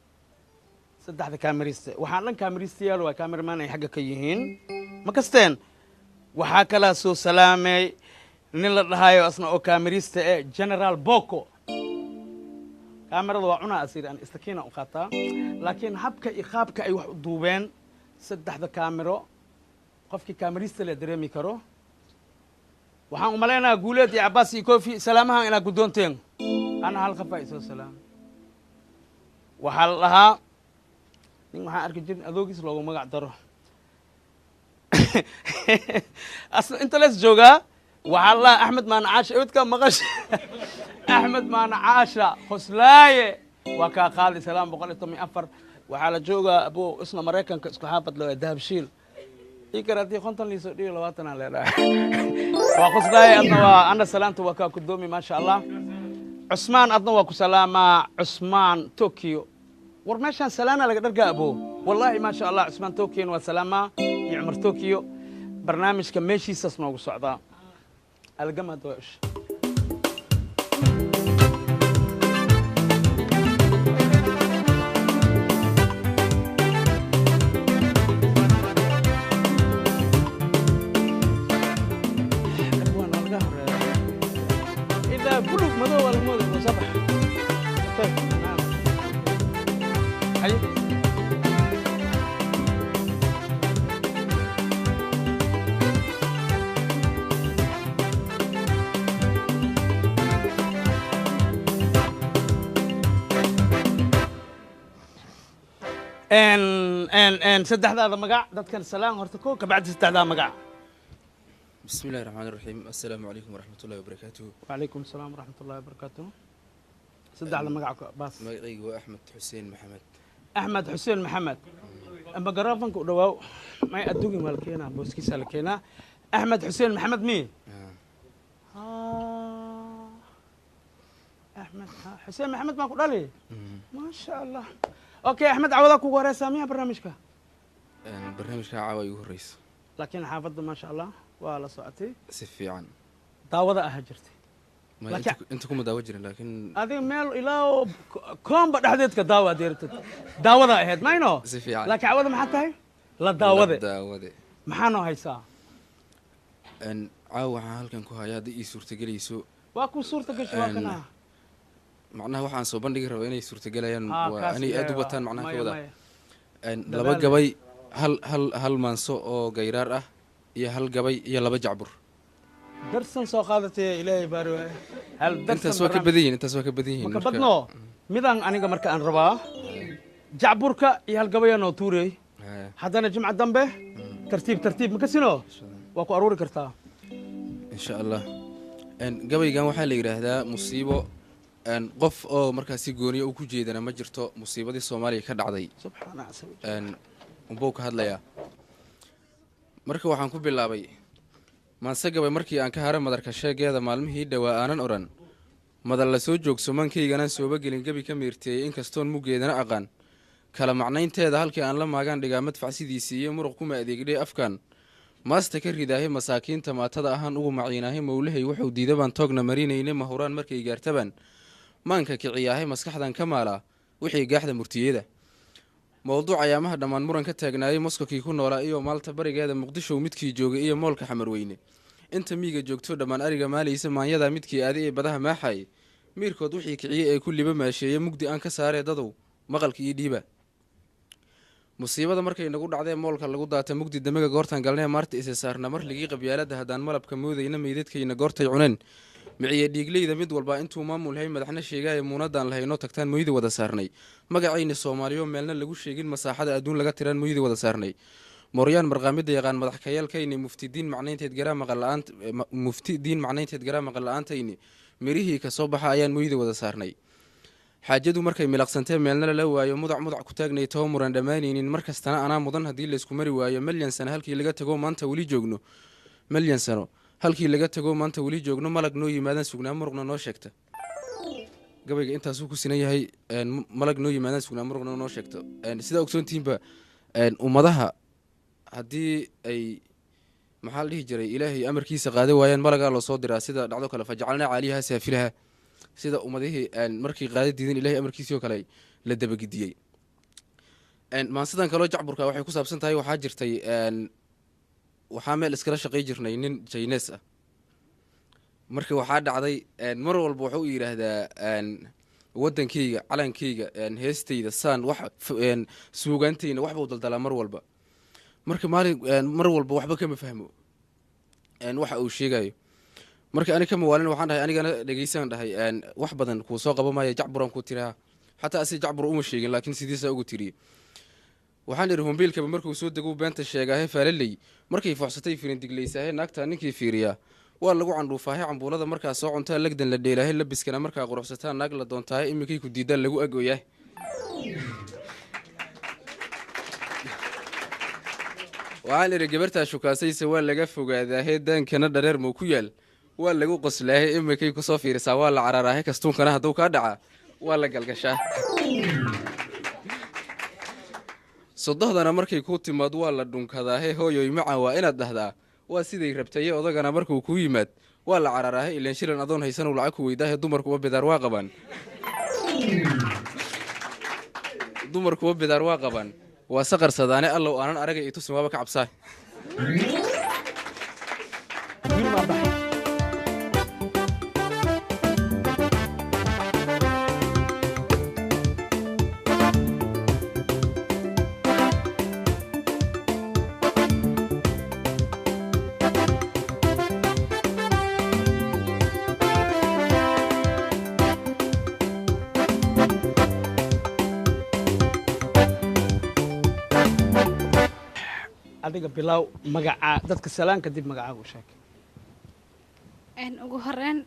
saddexda kaamariste waxaan dhan kaamaristayaal waa kaameramaan ay xagga ka yihiin, ma kasteen. Waxaa kalaa soo salaamay nin la dhahayo asna oo kaamarista eh, General Boko. Kaamarada waa cunaa asir aan istakiina u qaataa, laakiin habka iyo qaabka ay wax u duubeen saddexda kaamero, qofkii kaamarista le dareemi karo. Waxaan u malaynayaa Guuleed iyo Cabaas iyo Kofi salaamahan inaad guddoonteen. Ana hal qafaa isoo salaam. Waxaa la dhahaa nin waxaan arki jirin adoogiis loogu magac daro. Asna inta lees joogaa. Waxaa la Axmed Maanacaasha ewdka maqash. Axmed Maanacaasha Qoslaaye waa kaa qaadi salaam 114. Waxaa la joogaa abo isna Maraykanka, isku xaafad loo Dahabshiil ii karatii 50 liisoo dhigo 20 aan leedahay. Waa Qoslaaye, adna waa ana salaanta waa kaa kudoomi, maasha Allah. Cusmaan, adna waa ku salaamaa. Cusmaan Tokyo, war meeshaan salaana laga dhargaa abo, wallaahi maasha Allah. Cusmaan Tokyona waa salaamaa iyo Cumar Tokyo. Barnaamijka meeshiisaas noogu socdaa algama hadda waa isha. Abwaan waa laga horeeya ilaa bulug madow waa lagu mooday soo bax. طيب نعم haye. En saddexdaada magac dadkan salaan horta ko, kabacdi saddexdaa magac. بسم الله الرحمن الرحيم، السلام عليكم ورحمة الله وبركاته. وعليكم السلام ورحمة الله وبركاته. Saddexda magac baas. Magacaygu waa Axmed Xuseen Maxamed. Axmed Xuseen Maxamed, ama garaafanka u dhawaaw may adduugin waa la keenaa, booskiisa la keenaa. Axmed Xuseen Maxamed mi Axmed Xuseen Maxamed baan ku dhali, maasha Allah. Okay, Axmed, cawada kugu horeysaa miya barnaamijka? Barnaamijka caawa igu horeysa. Laakiin xaafadda maasha Allah waa la socotay. Si fiican. Daawada ahaa jirtay. Ma inta kuma daawo jirin, laakiin adiga meel ilaa oo koomba dhexdeedka daawa adeertad daawada ahayd mayno. Si fiican. Laakiin cawada maxaa tahay la daawade? La daawade. Maxaa noo haysaa? Caawa waxaan halkan ku hayaa, haddii ii suurtagelayso. Waa ku suurta gashay, waa kana. Macnaha waxaan soo bandhigi rabaa inay suurtagelayaan waa kaas anay aad u ilaahay bataan macnaha ka maya, wadaa maya. Laba Dadaal. gabay, hal maanso oo gayraar ah iyo hal gabay iyo laba jacbur. Darsan soo qaadatay, ilaahay baari waaye hal darsan. Intaas waa ka badan yihiin, intaas waa ka badan yihiin. Maka badno midaan aniga marka aan rabaa jacburka iyo hal gabayaa noo tuurey. Haddana jimca dambe tartiib tartiib makasino waa ku aruuri kartaa. Insha Allah. Gabaygan waxaa la yidhaahdaa musiibo. Qof oo markaasi gooniyo uu ku jeedana ma jirto, musiibadii Soomaaliya ka dhacday subxaana casa wajal unbuu ka hadlayaa. Marka waxaan ku bilaabay maanse gabay: markii aan ka hara madarka sheegeeda, maalmihii dhowaa aanan odhan madal la soo joogso, mankayganaan sooba gelin gebi ka miirteeyey, inkastoon muggeedana aqaan kala macnaynteeda, halkii aan la maagaan dhigaa madfac sidiisii iyo muruq kuma adeegdhay afkan maasta ka ridaahe, masaakiinta maatada ahaan ugu maciinaahe, mowlahay wuxuu diidabaan toogna marinayne, mahuraan markay gaartabaan maanka kiciyaahe, maskaxdan ka maalaa wixii gaaxda murtiyada. Mowduuc ayaamaha dhammaan muran ka taagnaayay, Moskokii ku noolaa iyo Maalta barigeeda, Muqdishow midkii joogay iyo moolka Xamarweyne, inta miiga joogto dhammaan ariga maalaysa, maanyadaa midkii aaday ee badaha maaxayay, miirkood wixii kiciyey ee ku liba maasheeye, mugdi aan ka saaree dadow maqalka iyo dhiiba. Musiibada markay nagu dhacdee moolka lagu daata, mugdi damiga goortaan galnee maarta isa saarna, marligii qabyaaladda haddaan malabka moodayna, meydadkayna goortay cuneen miciye dhiigleyda, mid walba intuu maamul hay madaxna sheegaayo, muunadaan lahayno tagtaan moyda wada saarnay, magacayna Soomaaliyo meelna lagu sheegin, masaaxada adduun laga tiraan moyda wada saarnay, mooryaan marqaamida yaqaan madax kayaalkayni, mufti diin macnaynteed garaa maqal la'aant mufti diin macnaynteed garaa maqal la'aantayni, mirihii ka soo baxa ayaan moyda wada saarnay. Xaajadu markay milaqsantee meelna lala waayo, mudac mudac ku taagnay too muran dhammaanaynin, mar kastana anaa mudan haddii laysku mari waayo, malyan sano halkii laga tago maanta weli joogno, malyan sano halkii laga tago maanta weli joogno, malag noo yimaadaan sugnaa muruqna noo sheegta. Gabayga intaasuu ku sinan yahay. Malag noo yimaadaan sugnaa muruqna noo sheegta. Sidaa ogsoontihiinba, ummadaha haddii ay maxaa la dhihi jiray Ilaahay amarkiisa qaada waayaan, malagaa loo soo diraa, sida dhacdo kale fajacalnaa caaliyaha saafilaha, sida ummadihii markii qaada diidan Ilahay amarkiisii oo kale la dabagediyey. Maansidan kaloo jacburka waxay ku saabsan tahay, waxaa jirtay waxaa meel iskala shaqay jirnay nin Jaynees ah. Marka waxaa dhacday mar walba wuxuu yidhaahdaa waddankayga, calankayga, heestayda, saan wax suugaantayna waxbuu daldalaa mar walba. Marka maalin mar walba waxba kama fahmo waxa uu sheegayo. Marka ani kama waalin, waxaan dhahay anigana dhegeysaan dhahay, wax badan kuu soo qaba maayo, jacburan kuu tiraa. Xataa asi jacbur uma sheegin, laakiin sidiisaa ugu tiriyey. Waxaan idhi: humbiilkaba markuu soo deguu beenta sheegaahe, faalaley markay fooxsatay firindiglaysaahe, naagtaa ninkii fiiriyaa Waa lagu candhuufaahay cambuulada markaa soo cuntaa, legdan la dheelaahay, labiskana markaa quruxsataa, naag la doontahay iminkay ku diidaan lagu agooyahay. Waxaan idhi gabartaa shukaasayse waa laga fogaadaahe, daankana dhareer muu ku yaal, waa lagu qoslaahay, iminkay kusoo fiirisaa waa la cararaahay, kastuunkana hadduu kaa dhacaa waa la galgashaa. Sodohdana markay kuu timaad waa la dhunkadaahe, hooyoy macan waa inaad dhahdaa waa siday rabtaye. Odagana markuu kuu yimaad waa la cararaahe, ileen shilan adoon haysanuu lacag ku weydaahe. Dumarkuwa bidaar waa qabaan, dumarkuwa bidaar waa qabaan, waa saqarsadaane. Allow aanan aragay i tusin, waaba ka cabsaa. Wiil maa baxay. Adiga bilaaw magacaa, dadka salaan, kadib magacaaga u sheeg. Ugu horeyn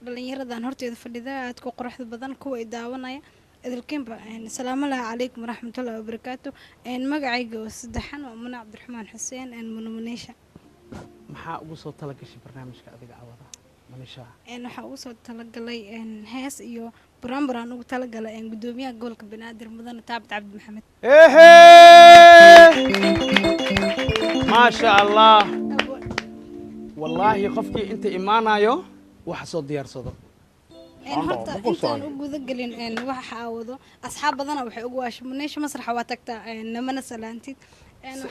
dhalinyaradan horteeda fadhida aad ku quruxda badan, kuwa i daawanaya idilkiinba, asalaamu calaykum waraxmatullahi wabarakaatu. Magacayga oo saddexan waa Muna Cabdiraxmaan Xuseen, Muna Muneesha. Maxaa ugu soo talagashay barnaamijka adiga cawada, Manisha? Waxaa ugu soo talagalay hees iyo buraanbur aan ugu talagalay gudoomiyaha gobolka Banaadir, Mudane Taabit Cabdi Maxamed. Ehe, maasha Allah, wallaahi qofkii inta imaanayo waxa soo diyaarsado. Horta intaan u guda gelin waxa aawado, asxaab badana waxay ugu waashay Muneesha masraxa waa tagtaa namana salaantid.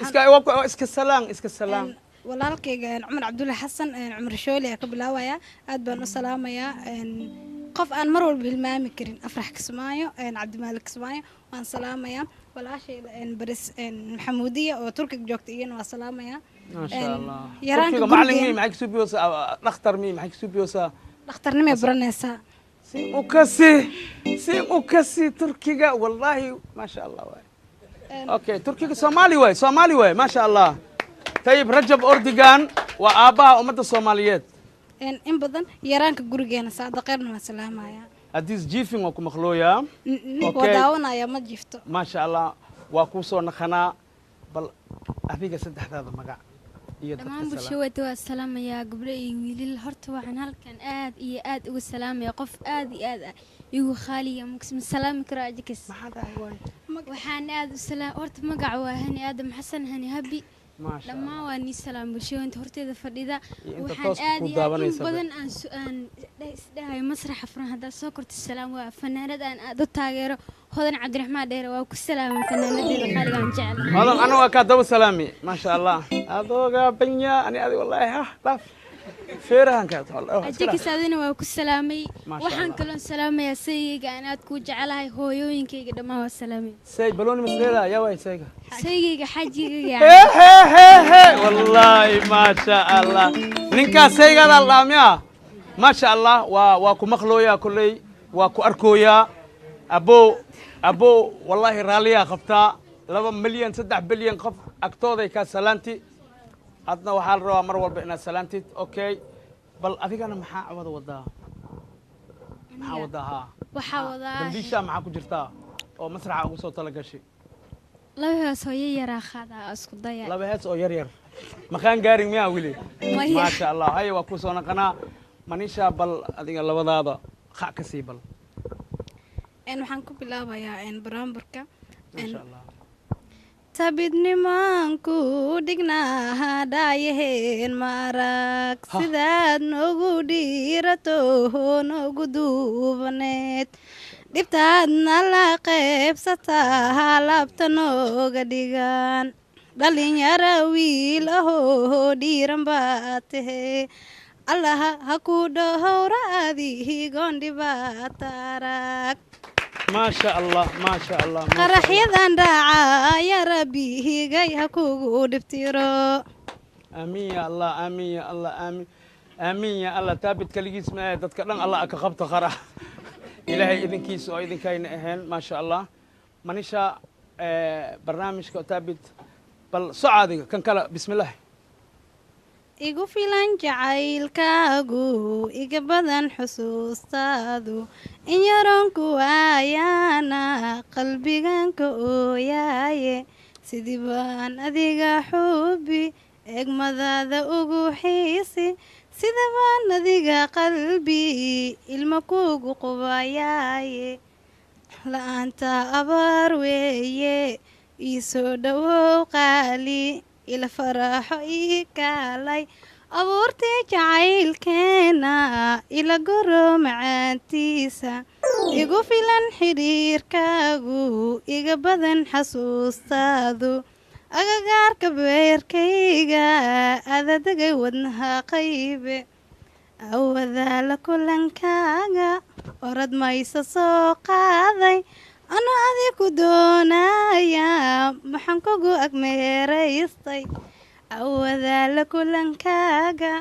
Iska iska salaan, iska salaan. Walaalkayga Cumar Cabdulle Xasan, Cumar Shooli ayaa ka bilaabaya, aad baan u salaamayaa. Qof aan mar walba hilmaami karin, Afrax Kismaayo, Cabdimaalik Kismaayo, waan salaamayaa. Walaashayda Baris Maxamuudiya oo Turkiga joogta iyana waa salaamayaa. Maasha Allah. Turkiga macalin mi maxay kasoo biyoosaa, dhakhtar mi maxay kasoo biyoosaa? Dhakhtarnimay baranaysaa. Si u kasi, si u kasi Turkiga, wallaahi maasha Allah waay. Okay, Turkiga Soomaali waay, Soomaali waay, maasha Allah. Tayib Rajab Ordigan waa aabbaha ummadda Soomaaliyeed. In badan yaraanka gurigeena saada qeyrna waa salaamayaa. Haddiis jiifin waa ku maqlooyaa. Waa daawanaya, ma jiifto. Maasha Allah, waa kuu soo naqanaa. Bal adiga saddexdaada magac iyo dhammaan bulshawada waa salaamayaa, gabdho iyo wiilal. Horta waxaan halkan aad iyo aad uga salaamaya qof aad iyo aad igu khaaliya, ma salaami karo ajikas. Waxaan aad u salaam, horta magaca waa Hani Aadam Xasan, Hani Habi. Dhammaan waa nii salaam bulshooyinta horteeda fadhida. Waxaan aad iyo aad in badan aan su-aan isdhahayo masraxa furan haddaad soo korto salaam, waa fanaanad aan aad u taageero, Hodan Cabdiraxmaan Dheere. Waa ku salaamay fanaanadeeda qaaligaan jecel. Hodan, ana waa kaa daba salaami, maasha Allah, adooga banya ani adi wallaahi ha dhaaf feerahan kaa. Ajakis adina waa ku salaamay. Waxaan kaloon salaamayaa saygayga aan aad kuu jecelahay, hooyooyinkayga dhammaan waa salaamay. Say balooni masleeda yaa waay sayga? Saygayga, xajigayga. Wallaahi maasha Allah, ninkaas saygaada la dhaamiya, maasha Allah. Waa ku maqlooyaa kolley, waa ku arkooyaa. Abow abow, wallaahi raalliyaa qabtaa 2 milyan 3 bilyan qof agtooday kaa salaanti, adna waxaa la rabaa mar walba inaad salaantid. Okay, bal adigana maxaa cawada wadaa? Maxaa wadaa? Haa, waxaa wadaa dambiisha maxaa ku jirtaa oo masraxa ugu soo tala gashay? 2 hees oo yar yaraa qaadaa, isku daya. 2 hees oo yar yar, maqaan gaarin miyaa weli? Maasha Allah. Haya, waa kuu soo naqanaa Manisha. Bal adiga labadaada qac ka sii bal. Waxaan ku bilaabayaa baraamburka. Maasha Allah. Tabidnimaanku dhignaa dhaayaheen maarag, sidaad noogu dhiirato noogu duubaneed, dhibtaadna la qaybsataa laabta nooga dhigan, dhalinyaro wiil ahoo dhiiran baa tahe, Allaha ha ku dhowra adigoon dhibaata arag. Maasha Allah, maasha Allah. Qaraxyadan dhaaca ya Rabbigay ha kugu dhibtiro. Aamiin ya Allah, aamiin ya Allah, aamiin, aamiin ya Allah. Taabit kaligiis ma dadka dhan Allah ka qabto qarax, Ilaahay idinkiisa oo idinkayna ahayn. Maasha Allah, Manisha, barnaamijka taabit bal soco adiga kan kale, bismillaah. Igu filan jacaylkaagu, iga badan xusuustaadu. In yaroonku waayaana qalbiganka ooyaaye. Sidii baan adiga xubi eegmadaada ugu xiisi, sida baan adiga qalbi ilma kuugu qubayaaye. La'aanta abaar weeye, ii soo dhowow qaali, ila faraaxo ii kaalay. Abuurtii jacaylkeena ila goro macaantiisa. Igu filan xidhiirkaagu, iga badan xasuustaadu. Agagaarka beerkayga adadegay wadnaha qaybe. Awadaala kulankaaga orad maysa soo qaaday. Ano adiku doonaya maxaan kugu agmeeraystay. Awadaala kulankaaga.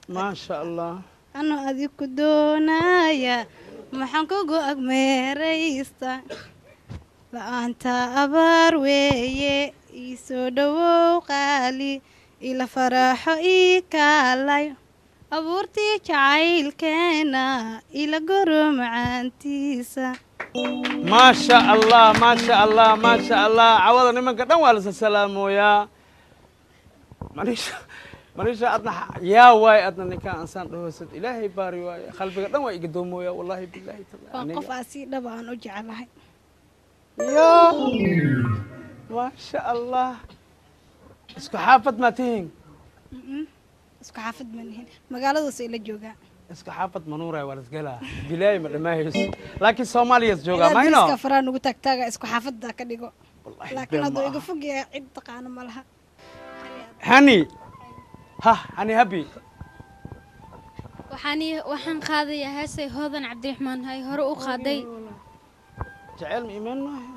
Maasha Allah. Ano adiku doonaya maxaan kugu agmeeraysta. La'aanta abaar weeye, ii soo dhowow qaali, ila faraaxo ii kaalay. Abuurtii jacaylkeena ila goro macaantiisa. Maasha Allah, maasha Allah, maasha Allah. Cawada nimanka dhan waa lasa salaamooyaa. Manisha, Manisha, adna yaa waay, adna ninkaan ansaan dhahoosad Ilaahay baari waaye, qalbiga dhan waa iga doomooyaa, wallahi billahi tallahi. Waa qof aa si dhab aan u jeclahay. Ya maasha Allah, isku xaafad ma tihiin? Isku xaafad ma nihin, magaaladaas ila joogaa. Isku xaafad manuuraya waa lasgelaa bilaahi ma dhammaahayso, laakiin Soomaaliyas joogaa mayno. Iska faraa nugu taagtaaga isku xaafadda ka dhigo, laakiin been hadduu ma iga fog yahay cid taqaano ma laha. Hani ha hani habi. Waxaan qaadayaa heesay Hodan Cabdiraxmaan hay hore u qaaday. Jecel ma iimaan maaha.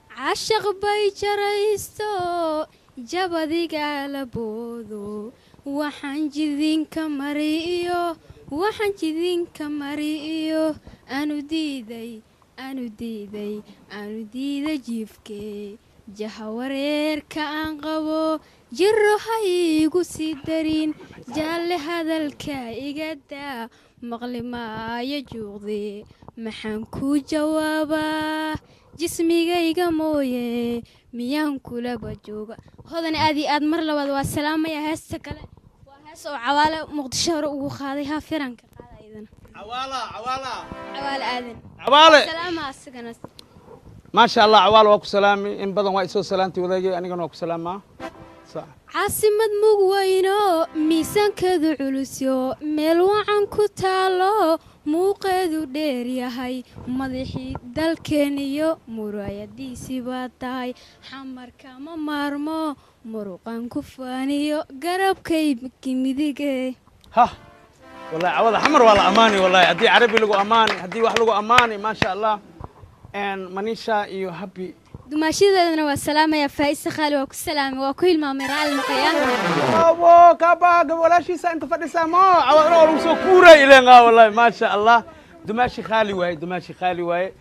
Caashaq bay jaraysto jabadiga la boodo, waxaan jidinka mariyo, waxaan jidinka mariyo, aanu diiday, aanu diiday, aanu diiday jiifkee. Jaha wareerka aan qabo jiro ha iigu sii darin. Jaalle hadalka iga daa, maqli maayo juuqde. Maxaan kuu jawaabaa jismigayga mooye, miyaan kulaba jooga? Hodan aad iyo aad mar labaad waa salaamaya. Heesta kale waa hees oo Cawaale Muqdisho hore ugu qaaday, haa firanka qaada iyadana. Cawaala, Cawaala. Cawaale Aadan. Cawaale. Salaama asagana. Maasha Allah, Cawaal waa ku salaami in badan, waa isoo salaantay wadaagay, anigana waa ku salaamaa. Sax. Caasimad mugweyno miisaankeedu culusyo, meel wacan ku taalo, muuqeedu dheer yahay, madaxii dalkeeniyo muraayadiisii baa tahay. Xamarka ma maarmo muruqan ku faaniyo garabkayki midige. Ha wallahi, cawada Xamar waa la ammaani, wallahi haddii Carabi lagu ammaani, haddii wax lagu ammaani, maasha Allah. Manisha iyo Happy. Dumaashadeedana waa salaamaya. Faa'isa Khaali waa ku salaamay, waa ku hilmaamay, raali noqoya. Abo kaba walaashiisa inta fadhisaa mo cawadna waa lagu soo kuuray ileen. Wallahi maasha Allah, dumaashi khaali waaye, dumaashi khaali waaye.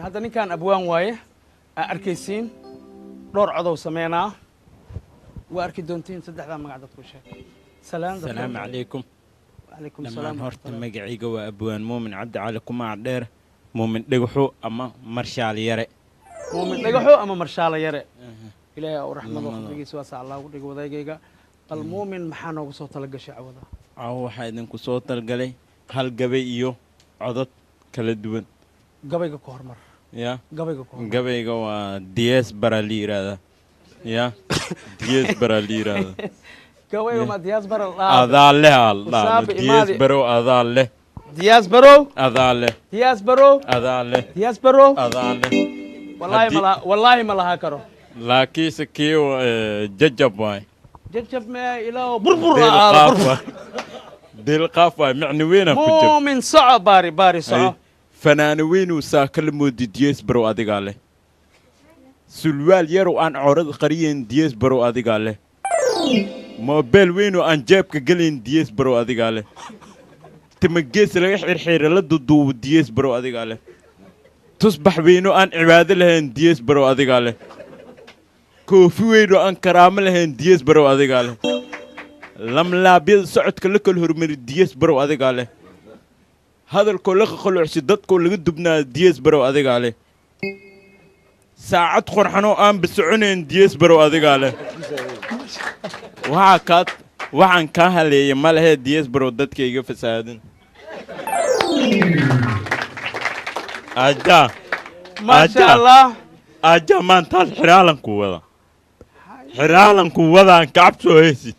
Hadda ninkan abwaan waaye, aa arkaysiin dhowr codow sameynaa, waa arki doontiin. Saddexdaa magac dadku sheeg. Salaam dadka. Asalaamu calaykum. Calaykum salaam. Dhammaan horta magacayga waa Abwaan Muumin Cabdi Cali, kumaac dheer Muumin Dhagaxo ama Marshaal Yare. Muumin Dhagaxo ama Marshaala Yare, Ilaahay u raxmado, fadligiisa waa saa Allah ugu dhigo wadaagayga. Bal Muumin, maxaa noogu soo tala gashay cawada? Caawo waxaa idinku soo talgalay hal gabay iyo codod kala duwan. Gabayga ku hormar. Ya. Gabayga ku hormar. Gabayga waa diyees bara la yidhaahdaa, ya diyees bara la yidhaahdaa. Gabayga ma diyaas bara? Adaa leh al Usaabi diyees imaadi. Barow adaa leh. Diyaas barow. Adaa leh. Diyaas barow. Adaa leh. Diyaas barow. Adaa leh. Wallaahi ma laha, wallaahi ma lahaa karo. Laakiinse kii jajab waay. Jajab mee ilaa burbur Deel aado qaaf burbur. Waay. Deelqaaf waay, micno weynaa ku jiro. Muumin, soco, baari baari, soco. Fanaano weynuu saaka la moodi, Diyees Barow adigaa leh. Sulwaal yarow aan corad qariyeyn, Diyees Barow adigaa leh. Moobeel weynoo aan jeebka gelayn, Diyees Barow adigaa leh. Timagees laga xirxiira la duduubo, Diyees Barow adigaa leh. Tusbax weynoo aan cibaado lahayn, Diyees Barow adigaa leh. Koofi weynoo aan karaamo lahayn, Diyees Barow adigaa leh. Lamlaabyada socodka la kala hormari, Diyees Barow adigaa leh. Hadalkoo la qaqalocsi, dadkoo laga dubnaa, Diyees Barow adigaa leh. Saacad qorxanoo aanba soconayn, Diyees Barow adigaa leh. Waxaa kaa waxaan kaa haleeyay ma lehee, Diyees Barow dadka iga fasaadin aja. Maasha Allah. Aja, maantaas xiraalanku wada, xiraalanku wadaan kacabsoo heysid.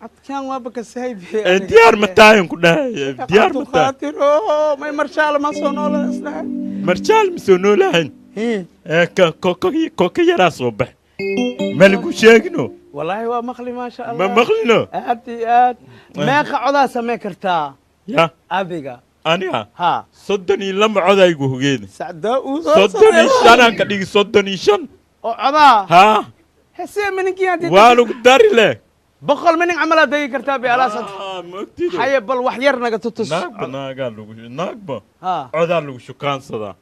Adkaan waaba kasahaybe. Ee diyaar ma tahayn ku dhahay? Diyaar ma tahay? Cabdulqaadir oo may marshaal ma soo noola isdhahay. Marjaal ma soo noolahayn ee ka koka koka yaraa soo bax, ma lagu sheegino? Wallaahi waa maqli, maasha Allah. Ma maqlino? Aad iyo aad. Meeqa codaa samey kartaa? Ya. Adiga. Aniga? Ha. 32 codaygu hogeeda. Sacdaa uu 35aan ka dhigi, 35. Oo codaa? Haa. Hesee mininkii haddii waa lagu dari leh. 100 minin camal aad degi kartaa be alaasad. Maogtido. Haye, bal wax yar naga tutus. Naagba naagaa lagu naagba Ha. codaa lagu shukaansadaa,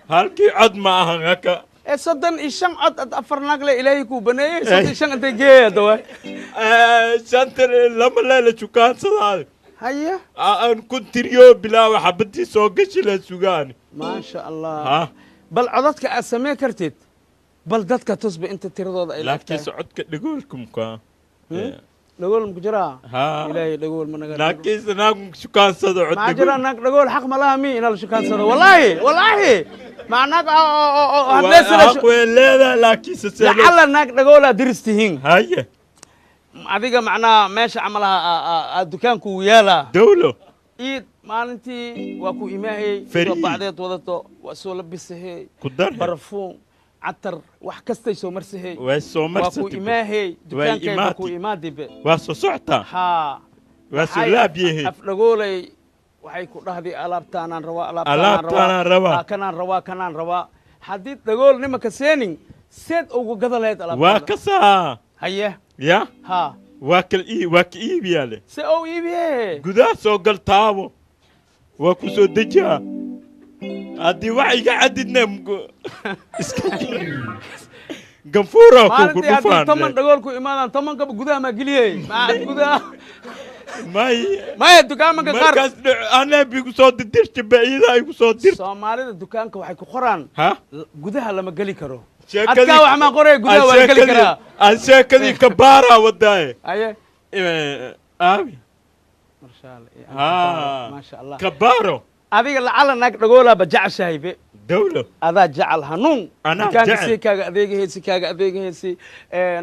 halkii cod ma ahan haka. Ee 35 cod ad afar naag le Ilaahay kuu baneeyey, 35 intay geeya dawa? Shanta lama leela shukaansadaa. Haye. Aan ku tiriyo bilaawa xabadii soo gashi la sugaani. Maasha Allah. Ha. Bal codadka aad samey kartid bal dadka tusba inta tiradooda ay laakiinse codka dhagoolkumka. Dhagool maku jiraa? Ha. Ilaahay dhagool ma naga. Laakiinse naag shukaansado cod. Maxaa jira? Naag dhagool xaq ma laha mi inaa la shukaansado? Wallaahi wallaahi maa naag hadleysana. Xaq way leedahay, laakiinse see lacala naag dhagoolaa diris tihiin. Haye. Adiga macnaha meesha camalaha dukaanku uu yaalaa. Dawlo. Iid maalintii waa ku imaahayey. Fariid. Soo bacdeed wadato, waa soo labisahey. Ku dar. Barafuun, catar, wax kastay soo marsahey. Way soo waa ku marsatay. imaahey. Way dukaankay waa ku imaatay. imaadibe. Waa soo socotaa. Haa. Waa soo laabyahay. Afdhagoolay waxay ku dhahday alaabtaanaan rabaa. Alaabtaanaan rabaa. Kanaan rabaa, kanaan rabaa. Haddii dhagool nimanka seenin, seed ugu gada lahayd waa alaabtaada? kasaa. Haye. Ya. Ha. Waa kal ii waa ka iibiyaa le. Se ou iibiye? Gudaha soo gal, taabo, waa ku soo dejiyaa. Haddii wax iga cadidna iska jira ganfuura ku Maalintii haddii dhufaan. 10 dhagool ku imaadaan, 10kaba gudaha maa geliyey maa gudaha? May. Maya, dukaamanka qaar markaas anaa bigu soo dirdirta baciida ay ku soo dir. Soomaalida dukaanka waxay ku qoraan ha gudaha lama geli karo. Sheekadii- Adkaa wax maa qoraya, gudaha waa la geli karaa. Aan sheekadii kabaaraa wadaaye. Aye. Aabi. Haa, maasha Allah. Kabaaro. Adiga lacala naag dhagoolaaba jeceshahay be. Dawlo. Adaa jecel hanuun. Anaa dukaanka jecel. Si kaaga adeegahaysi, kaaga adeegahaysi,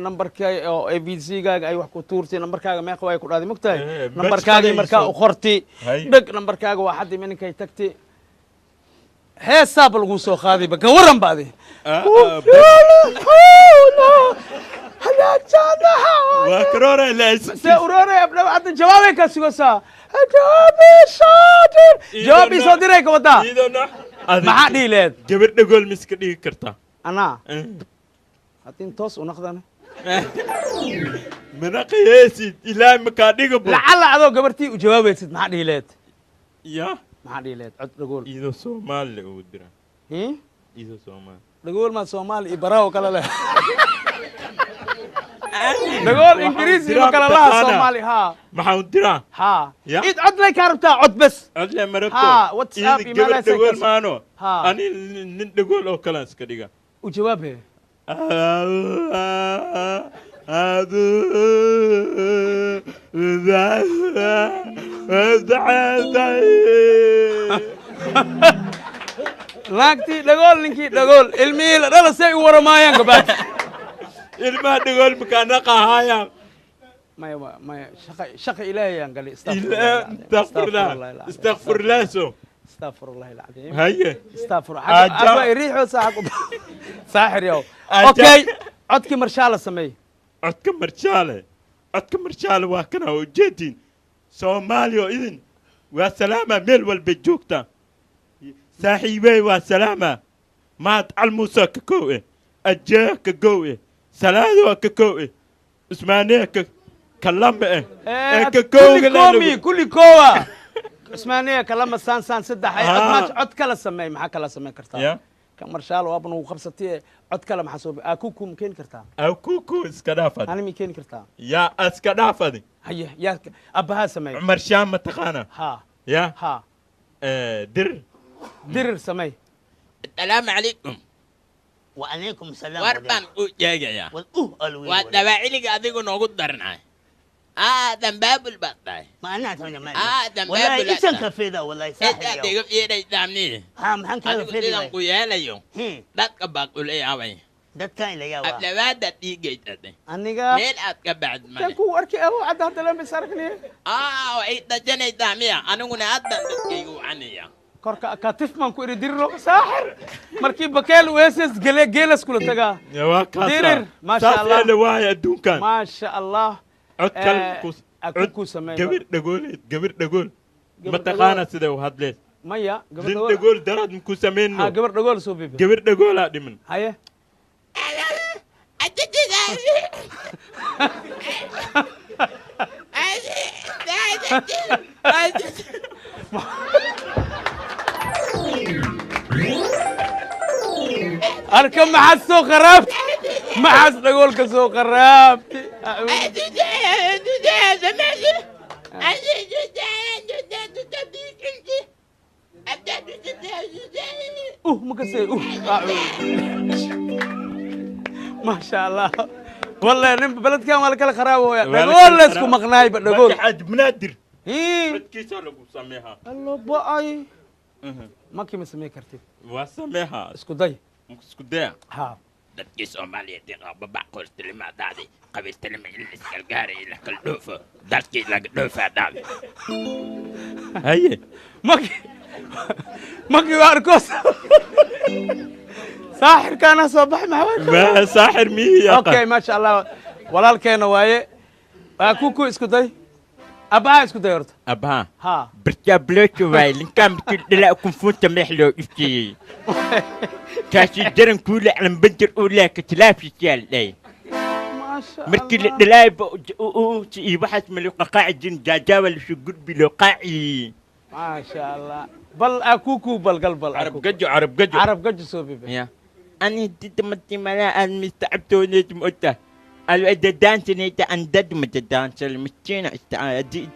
nambarka oo a b c gaaga ay wax ku tuurtay, nambarkaaga meeqa way ku dhahday, mogtahay? Nambarkaagii markaa u qorti. Haye. Dheg, nambarkaaga waa xaddi mininkay tagti, heesaaba laguu soo qaadayba, ka waran ba adi. Waa karoora. Se uroore abdhaw hadda jawaabay kaa sugaysaa, jawaabi soo dir, jawaab ii soo diray ka wadaa, maxaa dhihi leed? Gabar dhagool ma iska dhigi kartaa? Anaa haddii toos u noqdana. Mana qiyaasid, ilaahay makaa dhiga bo. Lacala adoo gabartii u jawaabaysid, maxaa dhihi leed? Ya. Maxaa dhihi leed cod dhagool? Idoo Soomaali ugu dira. Hii? Idoo Soomaali. Dhagool maa Soomaali iyo baraawo kale leh? Dhagool Ingiriisi ma kala laha Soomaali haa. Maxaa u diraa? Haa. Ya. Id cod lay kaa rabtaa, cod bes. Cod le ma rabto? Haa, WhatsApp Ida iyo gabar meelahaas ay dhagool ka- maano. Haa. Ani nin dhagool oo kale aan iska dhiga. U jawaab he. Naagtii dhagool, ninkii dhagool, ilmihii la dhala say u waramaayaan gabaad? Ilmaha dhagool makaa naqahaayaan? Maya maya, shaqa shaqa Ilaahay aan galay. Astaqfirullah, astaqfirullah so. Astaqfirullah alcadiim. Haye. Astaqfir. Aja. Aba riixo saaxib saaxir yow. Aja. Okay, codkii marshaala sameey. Codka marshaale, codka marshaale waa kana ujeedin. Soomaaliya oo idin waa salaama meel walba joogta. Saaxiibey waa salaama. Mahad Calmuusa ka kow eh, Ajee ka kow eh, Salaadoo ka kow eh, Usmaanee ka lamba eh, ee ka kowga kulli leh koomi kulli koowa Cusmaaniya kalama saan saan saddex ay cod Ah. cod kala sameey, maxaa kala sameyn kartaa? Ya. Kan Marshaal waaba nagu qabsatay. Cod kale maxaa soo akuku ma keeni kartaa? Akuku iska dhaafad. Ani ma keeni kartaa? Yaa, iska dhaafadi. Haye, yaa abbahaa sameey. Cumar Shaam ma taqaana? Ha. Ya. Ha. Dirir. Dirir sameey. Asalaamu calaykum. وعليكم السلام. War baan u sheegayaa. Waa dabaaciliga adigu noogu darnay. Aadan baabul baad tahay. ما انا اتمنى ما aadan والله baabul. إيش كفيدا والله ساحر. Intaad iga fiiraysaa mnihi? ها، maxaan kaaga Adigu fiiri sidan waay? ku yeelayo dadka baa kula yaabay. Dadka ila yaabaa. Aflabaadaad ii geysatay. Aniga meel aad ka bacd kan male ku arki abo cadda hadda lama is arkniye. Aa, waxay dajanaysaa miya? Aniguna haddan dadkaygu wacanaya. Korka katif baan ku iri diriro saaxir markii bakeel weeses gele geelas kula tagaa. Ya, waa kaasaa. Dirir, maasha Saas Allah. eele waaye adduunkan. Maasha Allah. Cod kale akuku cod sameey. Gabir dhagool, gabir dhagool. Gabar Ma taqaana dhagool. sida u hadlees? Maya, gabar lin dhagool. Dhagool daraad muku sameynno. Ha, gabar dhagool soo bibi. Gabir dhagoolaa dhiman. Haye. Arka, maxaad soo qaraabti? Maxaas dhagoolka soo qaraabti? Makasay maasha Allah, wallahi nin beledkan waa la kala qaraabooya. Dhagool la isku maqnaayba dhagool. Marka Xaaj Munaadir codkiisa lagu sameehaa. Allo ba'ay, makii ma samey kartid? Waa sameehaa. Isku day. Isku daya. Ha. Dadkii Soomaaliyeed ee qaba qoystilima dhacday, qabiiltilima in la isgargaaray, la kala dhoofo, dalkii laga dhoofaa dhacday. Haye. Maki waa arkoos saaxirkaana soo baxay, maxaa? Ma saaxir miyii yaqaan? Okay, maasha Allah, walaalkeena waaye. Waa kuku isku day, abbaha isku day horta. Abha. Ha. Bartaa bloto waay linkaan bitil dhala kunfunta meex loo iftiiyey kaasi daran kuula calambanjar oo laa katilaafisyaal dhay. Maasha. Markii la dhalaayba iyo waxaas maluqaqaaci jirin jaajaawa lasoo gudbi loo qaaci. Maasha Allah, bal akuku bal gal bal Carab gajo, carab gajo. Carab gajo soo bibi. Ya ani didamatimalaa aan mistacabtooneed ma ogta alwadadaansanayta andad madadaansal miskiina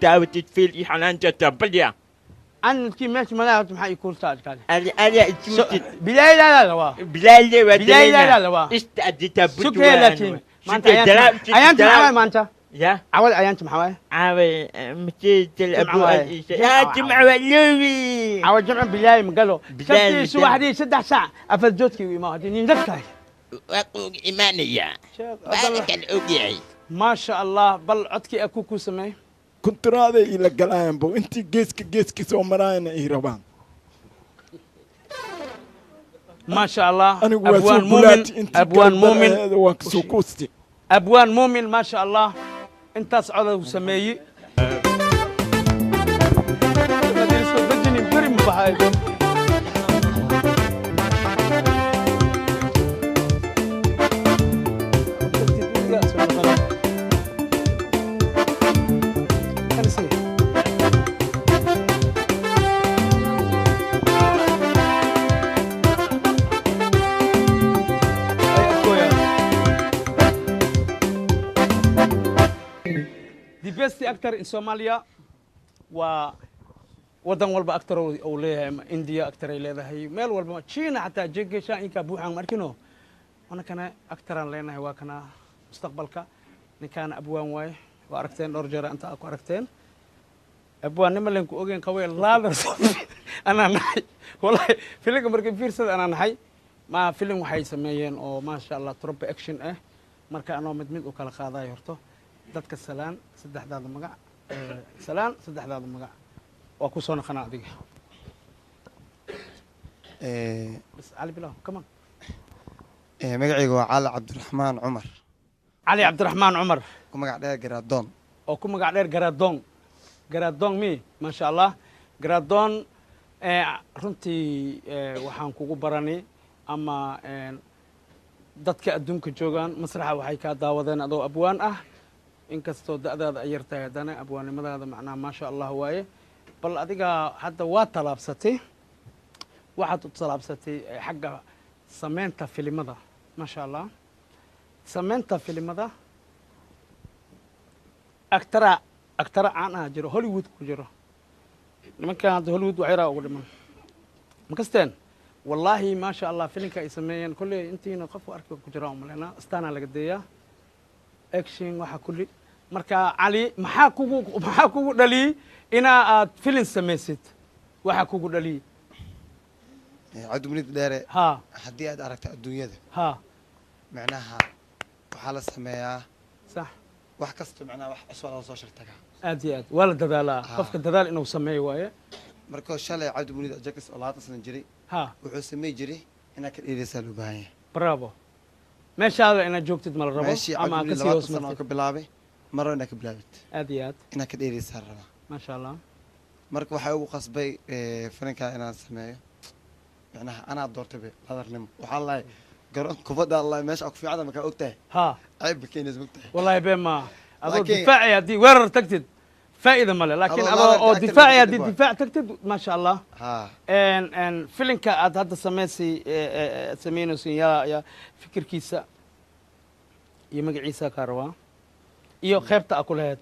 daawatid fiil iyo xanaanjata balya. Ankii meesha malaha horta maxaa ii kuultaa adkaale? Ali ali ismtid. Bilaay laa laa waa. Bilaay le waa. Bilaay laa laa waa. Istadita. Sugee laakiin maanta ayaanta maxaa waaye maanta? Ya. Cawad ayaanta maxaa waaye? Caawa masjid Jimca waaye. Ya, jimca waa loowi. Cawad jimca bilaay magalo. Bilaay shantii magalo. Subaxdii 3 saac afar joodkii u imaa haddii nin dadkahay. Waa kuuga imaanayaa, waana kala ogyahay. Maasha Allah, bal codkii aku ku sameey. Kontaraaday ila galayanbo intii geeska geeska soo maraayana ii rabaan. Maasha Allah. Anigu waa soo abwaan muumin. bulaati intii Abwaan kala muumin. daraheeda waan kasoo kuusti. Abwaan muumin, maasha Allah, intaas coda uu sameeyey. Soo dejinin beri ma baxayo. The best actor in Somalia waa wadan walba actor uu leeyahay, ama India actor ay leedahay, meel walba, China xataa jegesha inka buuxaan markino anakana actoraan leenahay. Waa kana mustaqbalka ninkaana abwaan waaye. Waa aragteen dhowr jeer inta ku aragteen abwaan nima len ku ogeyn qawee laadar anaa naxay wallahi filimka markii fiirsada anaa naxay. Ma filim waxay sameeyeen oo maasha Allah trump action ah. Marka anoo mid mid u kala qaadayo horto dadka salaan, saddexdaada magac, salaan saddexdaada magac, waa ku soo noqonaa adiga. Bas Cali bilaw, come on. Magacayga waa Cali Cabdiraxmaan Cumar. Cali Cabdiraxmaan Cumar. Ku magac dheer Garaadoon. Oo ku magac dheer Garaadoon. Garaadon mi, maasha Allah. Garaadon, runtii waxaan kugu baranay ama dadka adduunka joogaan masraxa waxay kaa daawadeen adoo abwaan ah, inkastoo da'daada ay yar tahay, haddana abwaannimadaada macnaha maasha Allah waaye. Bal adiga hadda waa talaabsatay, waxaad u talaabsatay xagga samaynta filimada, maasha Allah. Samaynta filimada actor caan ah jiro, Hollywood ku jiro. Nimankan hadda Hollywood wax yaraa ugu dhiman makasteen, wallaahi maasha Allah. Filimka ay sameeyeen kolley intiina qof arki ku jira umaleynaa, astaanaa laga deeyaa, action waxa kulli. Marka Cali, maxaa kugu dhaliyey inaa aad filin samaysid? Waxaa kugu dhaliyey? Cabdimuniid Dheere, ha. Haddii aad aragto adduunyada, macnaha waxaa la sameeyaa wax kasta, macnaha wax cusub lala soo shirtagaa. Aad iyo aad waa la dadaalaa. Qofka dadaal inuu sameeyo waaye. Marka shalay Cabdimuniid Ajakis oo 20 sano jiray wuxuu samey jiray inaad ka dheeraysaa loo baahan yahay. Bravo, meeshaada inaad joogtid ma la rabo. Meeshii ama Cabdimuniid kasii hoos 20 sano oo martid. ka bilaabay marro inaad ka bilaabid. Aad iyo aad. Inaad ka dheeraysaa la rabaa. Maasha Allah. Marka waxaa ugu qasbay filinkaa inaan sameeyo, macnaha anaa doortay be ladarnimo. Waxaa lahay garoon kubadda allahi meesha ku fiicanta makaa ogtahay. Ceeb ma keenaysa, mogtahay. Wallahi been ma adoo difaaci haddii weerar tagtid faa'ida male, laakiin Adoo adoo laadar oo actor difaaci ma haddii kadib. Difaac tagtid, maasha Allah. En filinka aad hadda samaysay, aad samaynaysin, yaa fikirkiisa iyo magaciisa kaa rabaa iyo qaybta aa ku lahayd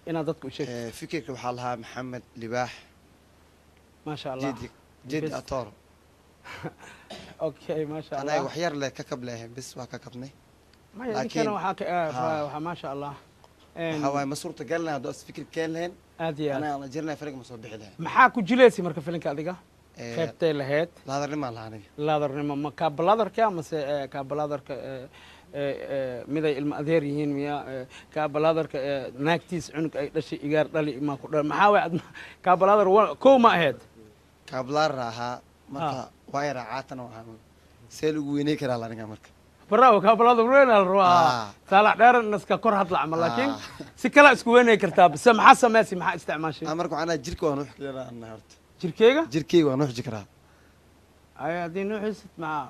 inaad dadka u sheegto. Fikirka waxaa lahaa Maxamed Libaax. Maasha Allah. Jedi Jedi Best. Atoro. Okay, maasha Anaga Allah. wax yar leh ka kab leeyahay bis, waa ka kabnay. Maya, ninkana waxaa ka waxaa maasha Allah. Waxaa waaye ma suurta gal lahayn hadduu as fikir keen lahayn. Aad iyo aad. Anaga aan jirnay filinka ma soo bixi lahayn. Maxaa ku jilaysay marka filinka adiga? Qaybtay lahayd? Laadarnimaa lahaa aniga. Laadarnimo ma kaabalaadarka mase kaabalaadarka miday ilma adeer yihiin miya, kaabalaadarka naagtiis cunug ay dhashay igaar dhali ma ku dha, maxaa waay kaabalaadar kow ma ahayd? Kaablaar ahaa marka waa yaraa, caatana ahaa, see lagu weyney karaa la aniga marka. Bravo, kaabalaadar weyn la rabaa, Saalax Dheeran naska kor hadla camal, laakiin si kala isku weynay kartaa. Bise maxaa samaysay, maxaa isticmaashay? Marka waxaan jirka waan nuuxi karaa anna horta. Jirkeyga? Jirkeyga waan nuuxi karaa. Ay, haddii nuuxisid maxaa?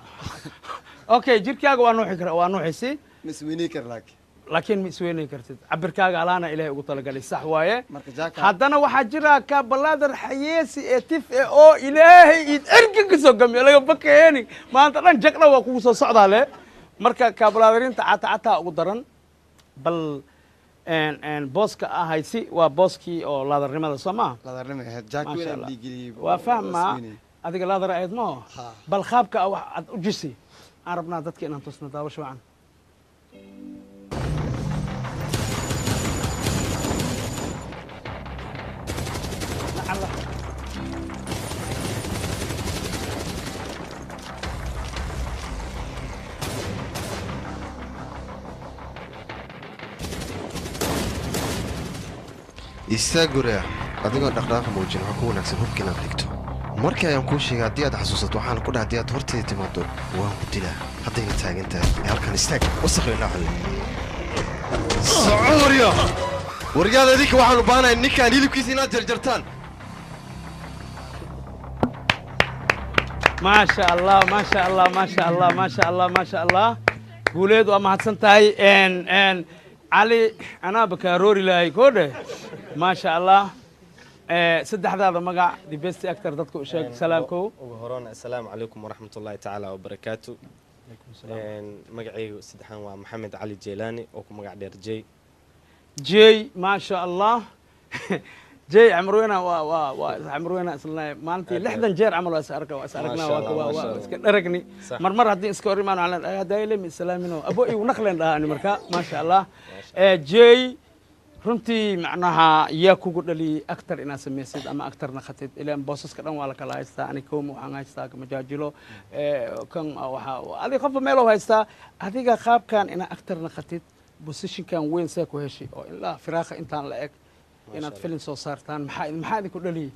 Okay, jirkaaga waa nuuxi kara, waa nuuxisi. Ma isweyney kara laakiin. Laakiin ma isweynay kartid, cabirkaaga alaana Ilaahay ugu talagalay, sax waaye. Marka jaaka Haddana waxaa jira kaabalaadar xayeesi ee tif e oo Ilaahay id erga ka soo gamiyo laga bakayeeni, maanta dhan jagdha waa kugu soo socdaa le. Marka kaabalaadarinta cata cataa ugu daran. Bal en booska ah haysi waa booskii oo laadarnimada, soo maa? Laadarnimo ahayd, jaaka Maasha weyn aan Allah. dhiigeliyey. Waa fahmaa, adiga laadar ahayd maho. Bal qaabka ah wax aad u jisi aan rabnaa dadka inaan tusno, daawasho wacan. Lacala. Istaag guriga adigoo dhaqdhaqaaqa muujin. Waxaa ku wanaagsan hubka inaad dhigto. Markii ayaan kuu sheegay, haddii aad xasuusato, waxaan ku dhaha haddii aad hortayda timaado waan ku dilaa. Haddayna taagan tahay ee halkan istaag, wasakh ilaa xulle, soco. Waryo, waryaada idinka waxaan u baahanahay ninkaan hilibkiisa inaad jarjartaan. Maasha Allah, maasha Allah, maasha Allah, maasha Allah, maasha Allah. Guuleed, waa mahadsan tahay. En Cali, anaa bakaaroori lahay koodhe, maasha Allah. Saddexdaada magac, the best actor, dadka u sheeg, salaamkow. Ugu horona assalaamu calaykum waraxmat ullaahi tacaala wabarakaatu. Magacaygu saddexaan waa Maxamed Cali Jeylaani oo ku magac dheer Jey. Jey, maasha Allah. Jey Camrwena waa Camrwena isla maalintii 60 jeer camal waa is arka, waa is aragnaa. Maasha waa Allah, waa maasha waa Allah. iska dharagni. Sax. Mar mar haddii iska hor imaan waxaan leedahay haddaa ilmi islaamino abo igu naqleen dhahaani. Marka maasha Allah. Jey, runtii macnaha yaa kugu dhaliyey actor inaad samaysid ama actor naqatid? Ilaan boosaska dhan waa la kala haystaa. Ani kooma waxaan haystaa majaajilo, kan waxaa adiga qofba meeloo haystaa. Adiga qaabkan inaad actor naqatid, positionkan weyn see ku heshay oo ilaa firaaqa intaan la eg inaad Allah. Filin soo saartaan, maxaa idinku dhaliyey?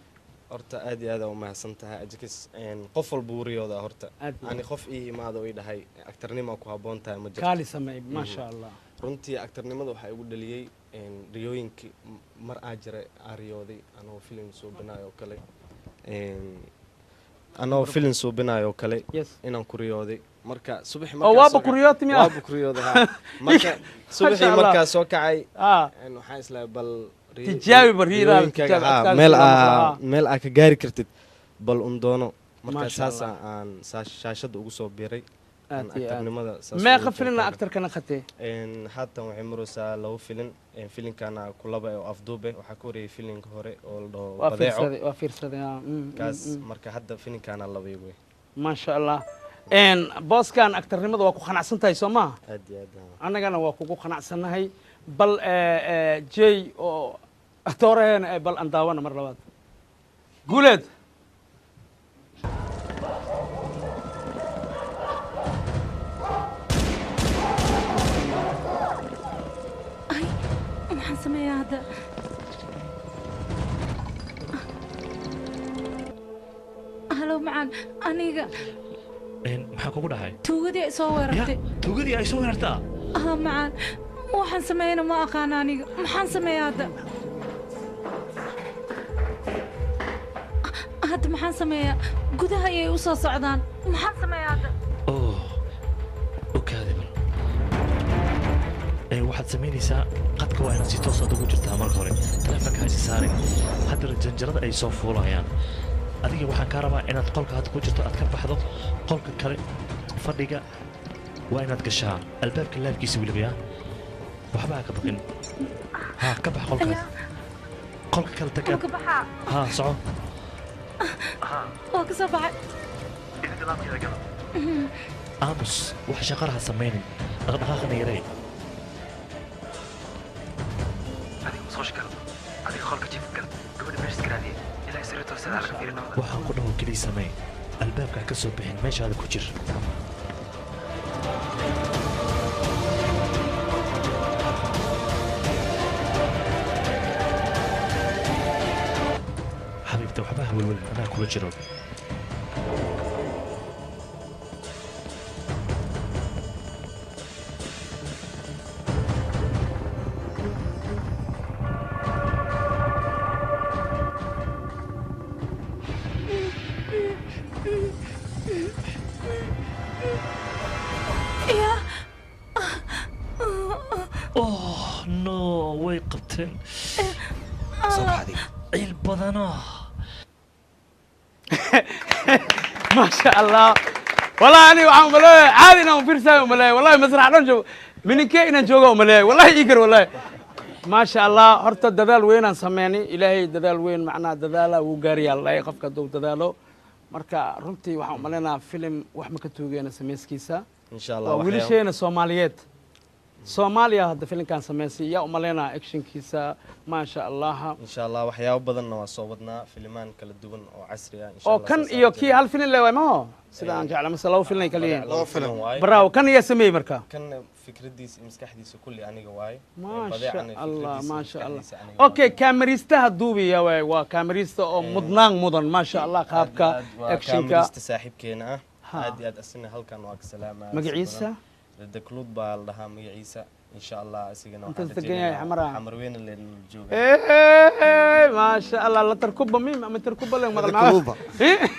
Horta aad iyo aad aa u mahadsan tahay Ajakis. Qof walba wuu riyoodaa horta. Aad iyo Ani qof ii imaado ii dhahay actornimo ku habboon tahay ma jirto. Kaali sameey, maasha Allah. Runtii actornimada waxaa igu dhaliyey riyooyinkii mar aa jiray aan riyooday anoo filim suubinayo oo kale, anoo filim suubinayo oo kale inaan ku riyooday. Marka subaxii Oo markaan waaba soo ku riyootay miyaa? Waaba ku riyooday, haa. Marka subaxii Masha Allah. markaa soo kacay, waxaan islahay bal Tijaabi bal riyadaada, riyooyinkaaga, tijaabi, haa, agtaada meel sida aa maslaxa. Meel aa ka gaari kartid bal un doono. Marka Masha saasa Allah. aan shaashadda ugu soo biiray, aan Aad iyo aad. actornimada saas Meeqa ugu filin jeclahay. actorkana khatee? Haatan waxay maraysaa 2 filin. Filinkana kulaba oo afduube waxaa ka horeeyay filinka hore oo la dhaho Waa Badeeco. fiirsaday, waa fiirsaday, haa. Kaas marka hadda filinkana laba igu wey. Maasha Allah. Booskan actornimada waa ku qanacsan tahay, soo maaha? Aad iyo aad, haa. Annagana waa kugu qanacsannahay. Bal jey oo dooraheena, bal aan daawana mar labaad. Guuleed. Ay, maxaan sameeyaa hadda? Halo macaan, aniga Maxaa kugu dhacay? Tuugadii ay soo weerartay. Tuugadii ay soo weerartaa? Ah macaan, waxaan sameeyana ma aqaan. Aniga maxaan sameeyaa hadda? Hadda maxaan sameeyaa? Gudaha ayay u soo socdaan. Maxaan sameeyaa hadda? Oh, okaade bal. Waxaad samaynaysaa, qadka waa inaad si toos aad ugu jirtaa. Marka hore taleefanka ha isi saarin. Haddana janjarada ay soo fuulayaan. Adiga waxaan kaa rabaa inaad qolka hadda ku jirto aad ka baxdo, qolka kale fadhiga waa inaad gashaa, albaabka laabkiisa weliba. Yaa waxba ha ka baqin, ha ka bax qolkaas, qolka kale tag. Waan ka baxaa. Ha soco. Waa ka soo baxay. Aamus, wax shaqara ha samaynin, dhaqdhaqaaqana yaree. Waxaan ku dhaho keliya samee, albaabka ha ka soo bixin, meeshaada ku jir. Xabiibta, waxba ha welwelin, anaa kula jiro. Ya. Oh no, way qabteen. Soo baxday ciil badana. Maasha Allah. Wallahi aniga waxaan umaleeyahay caadi inaan ufiirsayo umaleeyahay. Wallahi masrax dhan joogo, mininkee inaan joogo umaleeyahay. Wallahi iikar, wallahi maasha Allah. Horta dadaal weynaan sameynay. Ilaahay dadaal weyn macnaha dadaala wuu gaarayaa lahay qofka hadduu dadaalo. Marka runtii waxaan umaleynayaa filim wax ma ka tuugeena samayskiisa. Insha Allah. Waa wiilasheena Soomaaliyeed, Soomaaliya hadda filimkan samaysay. Yaa umaleynaa actionkiisa, maasha Allah. Insha Allah waxyaabo badanna waa soo wadnaa, filimaan kala duwan oo casri ah insha Oo Allah kan soo iyo saari kii hal filin le waay maho, sida aan jecla, mase laba filin ay kala yihiin? Laba filin waaye. Bravo. Kan ayaa sameeyey marka? Kan fikradiisa iyo maskaxdiisa kulli aniga waaye. Maasha Badeecana Allah. fikradiisa iyo Maasha Allah. maskaxdiisa aniga. Okay, kaameristaha duubiya waay, waa kaamerista oo mudnaan mudan, maasha Allah, qaabka Waa actionka. kaamirista saaxiibkeena ah. Ha. Aad iyo aad asina halkan waa ka salaamaa. Magaciisa? Daklud baa la dhahaa magaciisa. Insha Allah asigana Intaas waxaan degan yahay rajaynaynaa Xamara? Xamar weyne leen jooga. Eh, maasha Allah. La tarkuba mim ama tarkuba leen maqal. Kuluba.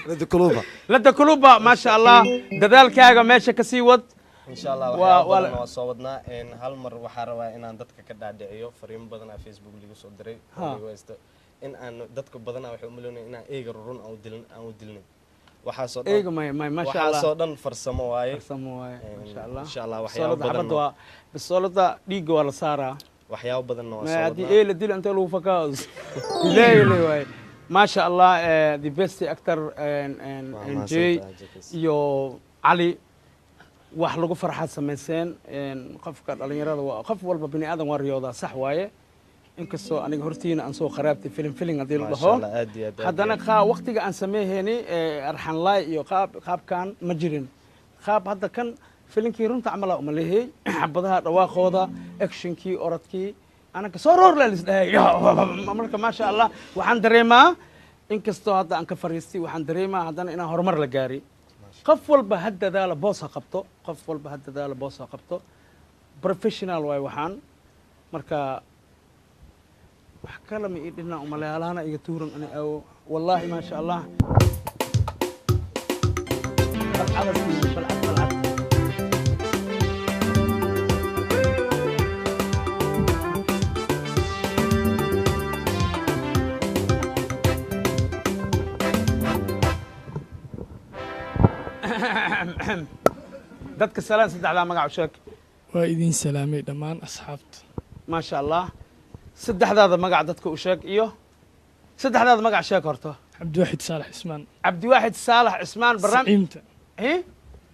Lada Kuluba. Lada Kuluba, maasha Allah. Dadaalkaaga meesha ka sii wad. Insha Allah waxyaabo badan waa soo wadnaa. Hal mar waxaa rabaa inaan dadka ka dhaadhiciyo fariimo badan aa Facebook liigu soo diray oo liigu haysto in aan dadka badanaa waxay u malaynayaan inaan eega run aan u dilin, aan u dilnay. Waxaasoo dhan Eega may, maasha Allah. Waxaasoo dhan farsamo waaye. Farsamo waaye, maasha Allah. Insha Allah waxyaabo Bisoolada badan xabadda waa bisoolada, dhiigga waa la saaraa. Waxyaabo badanna waa Ma soo haddii wadnaa. ee la dilo intee lagu fakaa ilaahay le waaye. Maasha Allah, the best actor and Waa and Jay mahadsantahay, Jakis. iyo Cali, wax lagu farxad samayseen. Qofka dhalinyarada waa qof walba bini aadan waa riyoodaa, sax waaye. Inkastoo aniga hortiina aan soo qaraabtay filim haddii la Maasha dhaho, Allah, aad iyo aad, aad haddana iyo aad. qaa waqtiga aan sameeyhayni arxanlaay iyo qaab qaabkan ma jirin. Qaab hadda kan filinkii runta camalaa umalehey, xabadaha dhawaaqooda, actionkii, orodkii, anaka soo roor laa lisdhahay. Marka maasha Allah, waxaan dareemaa inkastoo hadda aan ka fariistay, waxaan dareemaa haddana inaan horumar la gaari. Qof walba ha dadaalo, boos ha qabto. Qof walba ha dadaalo, boos ha qabto. Professional waay waxaan. Marka wax kale ma ii dhinaa umaleelahana iga tuuran ani awo. Wallaahi maasha Allah. Balcad balcad balcad. Dadka salaan, saddexdaa magac u sheeg. Waa idin salaamay dhammaan asxaabta. Maasha Allah. Saddexdaada magac dadka u sheeg iyo saddexdaada magac sheeg horta. Cabdiwaaxid Saalax Cismaan. Cabdiwaaxid Saalax Cismaan barnaamij Saciimta. Eh?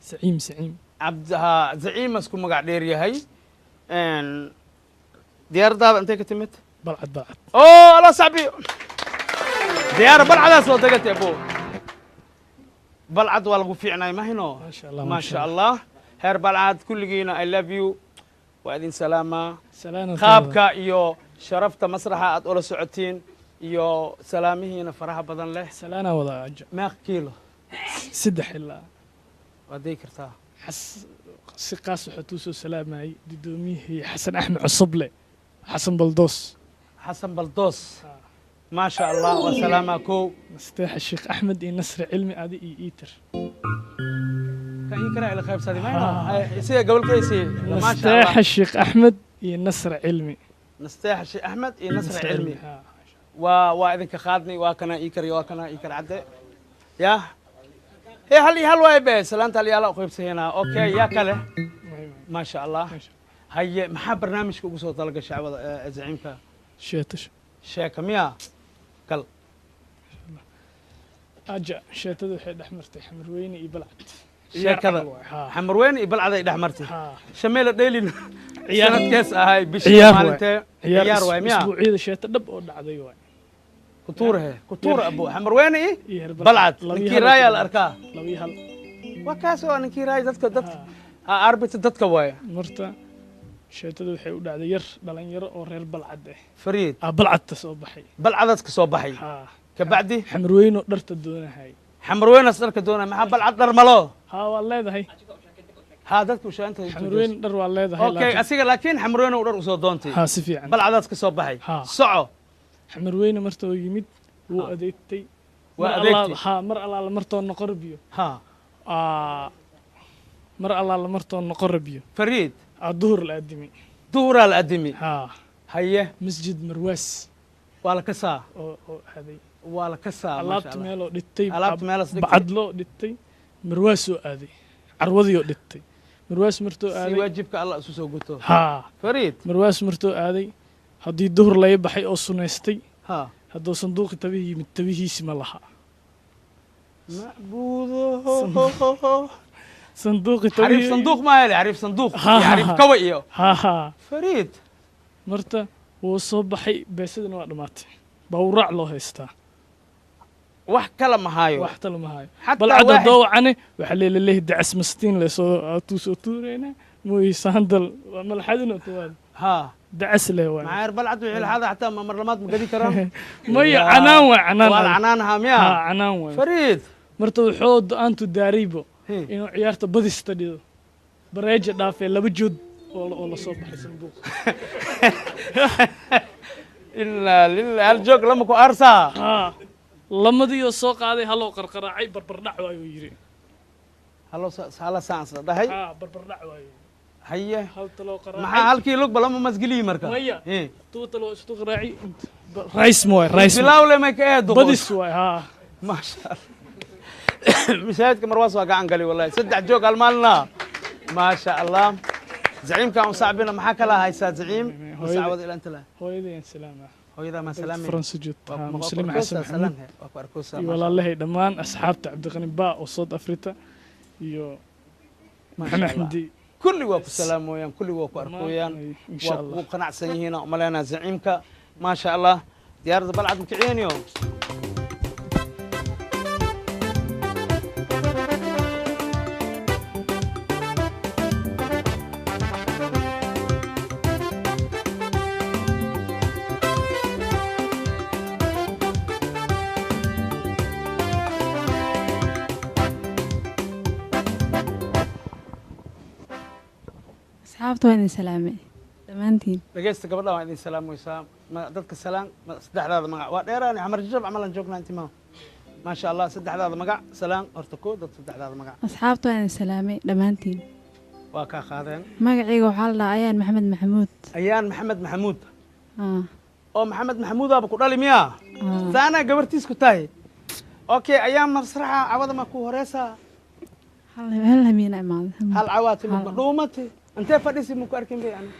Saciim, Saciim. Cabdi ha Zaciim isku magac dheer yahay. Diyaaradaada intay ka timid? Balcad, Balcad. Oo ala sacbi. Diyaar Balcadaas loo tagatay abo. Balcad waa lagu fiicnay mahino. Maasha Allah. Maasha Allah. Heer Balcad kulligiina I love you. Waa idin salaamaa. Salaana. Qaabka iyo sharafta masraxa aad ula socotiin iyo salaamihiina faraha badan leh. Salaana wada aja. Meeq kiilo? 3 ilaa. Waad dii kartaa. Xas si qaas wuxuu tuu soo salaamayay gudoomiyihii Xasan Axmed Cusuble, Xasan Baldoos. Xasan Baldoos. Maasha Allah, waa salaamaa kow. Nasteexa Sheekh Axmed iyo Nasri Cilmi adi iyo Iiter. Kan ii karaa ila qaybsaday mayno. Sida gobolkaysi. Maasha Allah. Nasteexa Sheekh Axmed iyo Nasri Cilmi. Nasteexa Sheekh Axmed iyo Nasri Cilmi. Waa idinka qaadnay, waa kana ii kariyo, waa kana ii kar cadde. Yaa hee hal iyo hal waay be salaanta hal iyo hal u qaybsaynaa. Okay, yaa kale. Maasha Allah. Haye, maxaa barnaamijka ugu soo talagashay cawada zaciimka? Sheetasho. Sheeka miya? Kal. Aja, sheetada waxay dhex martay Xamarweyne iyo Balcad. Sheekada Xamarweyne iyo Balcad ay dhex martay. Shameela dheelin sanadkees ahay bishii maalintee ciyaar waay miya? Isbuucyada sheeta dhab oo dhacday waay. Kutuure kutuure abu Xamarweyne iyo Balcad ninkii raaya la arkaa. 2-1. Waa kaas oo ninkii raaya dadka arbita dadka waay. Marta sheetada waxay u dhacday yar dhalinyaro oo reer Balcad ah. Fariid. Balcadta soo baxay. Balcadaad ka soo baxay. Kabacdi Xamarweyne oo dharta doonahay. Xamarweyne dharka doonay maxaa Balcad dhar malo? Ha waa leedahay. Ha dadku sheenta. Xamarweyne dhar waa leedahay. Okay, asiga laakiin Xamarweyne uu dhar u soo doontay. Ha si fiican. Balcadaad ka soo baxay. Soco. Xamarweyne marta oo yimid wuu adeegtay. Waa adeegtay. Ha mar allaala martoo noqon biyo. Ha. Mar allaala martoo noqon biyo. Fariid. Duhur la adimi. Duhuraa la adimi. Ha. Haye. Masjid Marwaas. Waa la kasaa. Oo aaday. Waa la kasaa. Alaabta meeloo dhigtay. Alaabta meelas dhigtay. Bacadloo dhigtay. Marwaas oo aaday. Carwadii oo dhigtay. Marwaas martoo aaday. Si waajibka Allah isu soo guto. Ha. Fariid. Marwaas martoo aaday. Haddii duhur laga baxay oo sunaystay. Ha. Hadduu sanduuqi tabihi yimid tabihiisi ma laha. Macbuudo. Sanduuqi xariif sanduuq ma hele xariif sanduuq iyo xariif kawa iyo. Ha. Fariid. Marta wuu soo baxay beesadana waa dhammaatay. Bawraac loo haystaa. Wax kale ma hayo. Wax kale ma hayo. Balcad haddoo wacane waxaa leelaleeyahay dacas mastiin leesoo tuu soo tuuraynaa mooyi sandal waa malaxadin oo tuwaad. Ha. Dacas leh waay. Maxaa Balcad wixii laxada xataa ma mar lamaad ma gadi karaan? Maya canaan waay canaan. Waa canaanaha miya? Ha canaan waay. Fariid. Marta wuxuu go'aantu daaraybo inuu ciyaarta badista dhido. Bareeja dhaafay 2 jood oo la soo baxay sanduuq. Ilaa lillah hal joog lama ku arsaa. Ha. Lamadii oo soo qaaday haloo qarqaraacay barbardhac waayuu yiri. Haloo hala saans dhahay. Ha barbardhac waayuu. Haye. Hal taloo qaraacay. Maxaa halkii lugba lama masgeliyi marka? Maya. Tuu taloo isku qaraacay. Rice mooy rice. Bilawle may ka eedo. Badis waay ha. Maasha Allah. Masaajidka Marwaas waa gacan gali wallahi. 3 joog hal maalina. Maasha Allah. Zaciimka aan sacbina maxaa kala haysaa zaciim? Masaawad ila inta la. Hooyadeen salaama. Hooyada ma salaamay. Faransi joogta. Muslim Xasan Maxamuud. Waa ku arkoosaa. Iyo walaalahay dhammaan asxaabta Cabdiqani Baa oo South Africa iyo Maxamed Axmedi. Kulli waa ku salaamoyaan, kulli waa ku arkooyaan. Waa ku qanacsan yihiin oo maleynaa zaciimka. Maasha Allah. Diyaaradda Balcad ma kiciyeenyo? Asxaabta waa idin salaamay dhammaantiin. Dhegeysta, gabadha waa idin salaamaysaa. Dadka salaan. Saddexdaada magac waa dheeraan, Xamar Jajab camalan joognaa intimaa. Maasha Allah, saddexdaada magac salaan horta koo dad, saddexdaada magac. Asxaabta waa idin salaamay dhammaantiin. Waa kaa qaadeen. Magacayga waxaa la dhahaa Ayaan Maxamed Maxamuud. Ayaan Maxamed Maxamuud. Ah. Oo Maxamed Maxamuudaaba ku dhali miyaa? Ah. Saanaa gabartiis ku tahay. Okay, ayaan masraxa cawada ma ku horeysaa? Hal hamiina imaaday. Hal cawaa timid, ma dhuumati? Intee fadhisi? Ma ku arkin bay ani.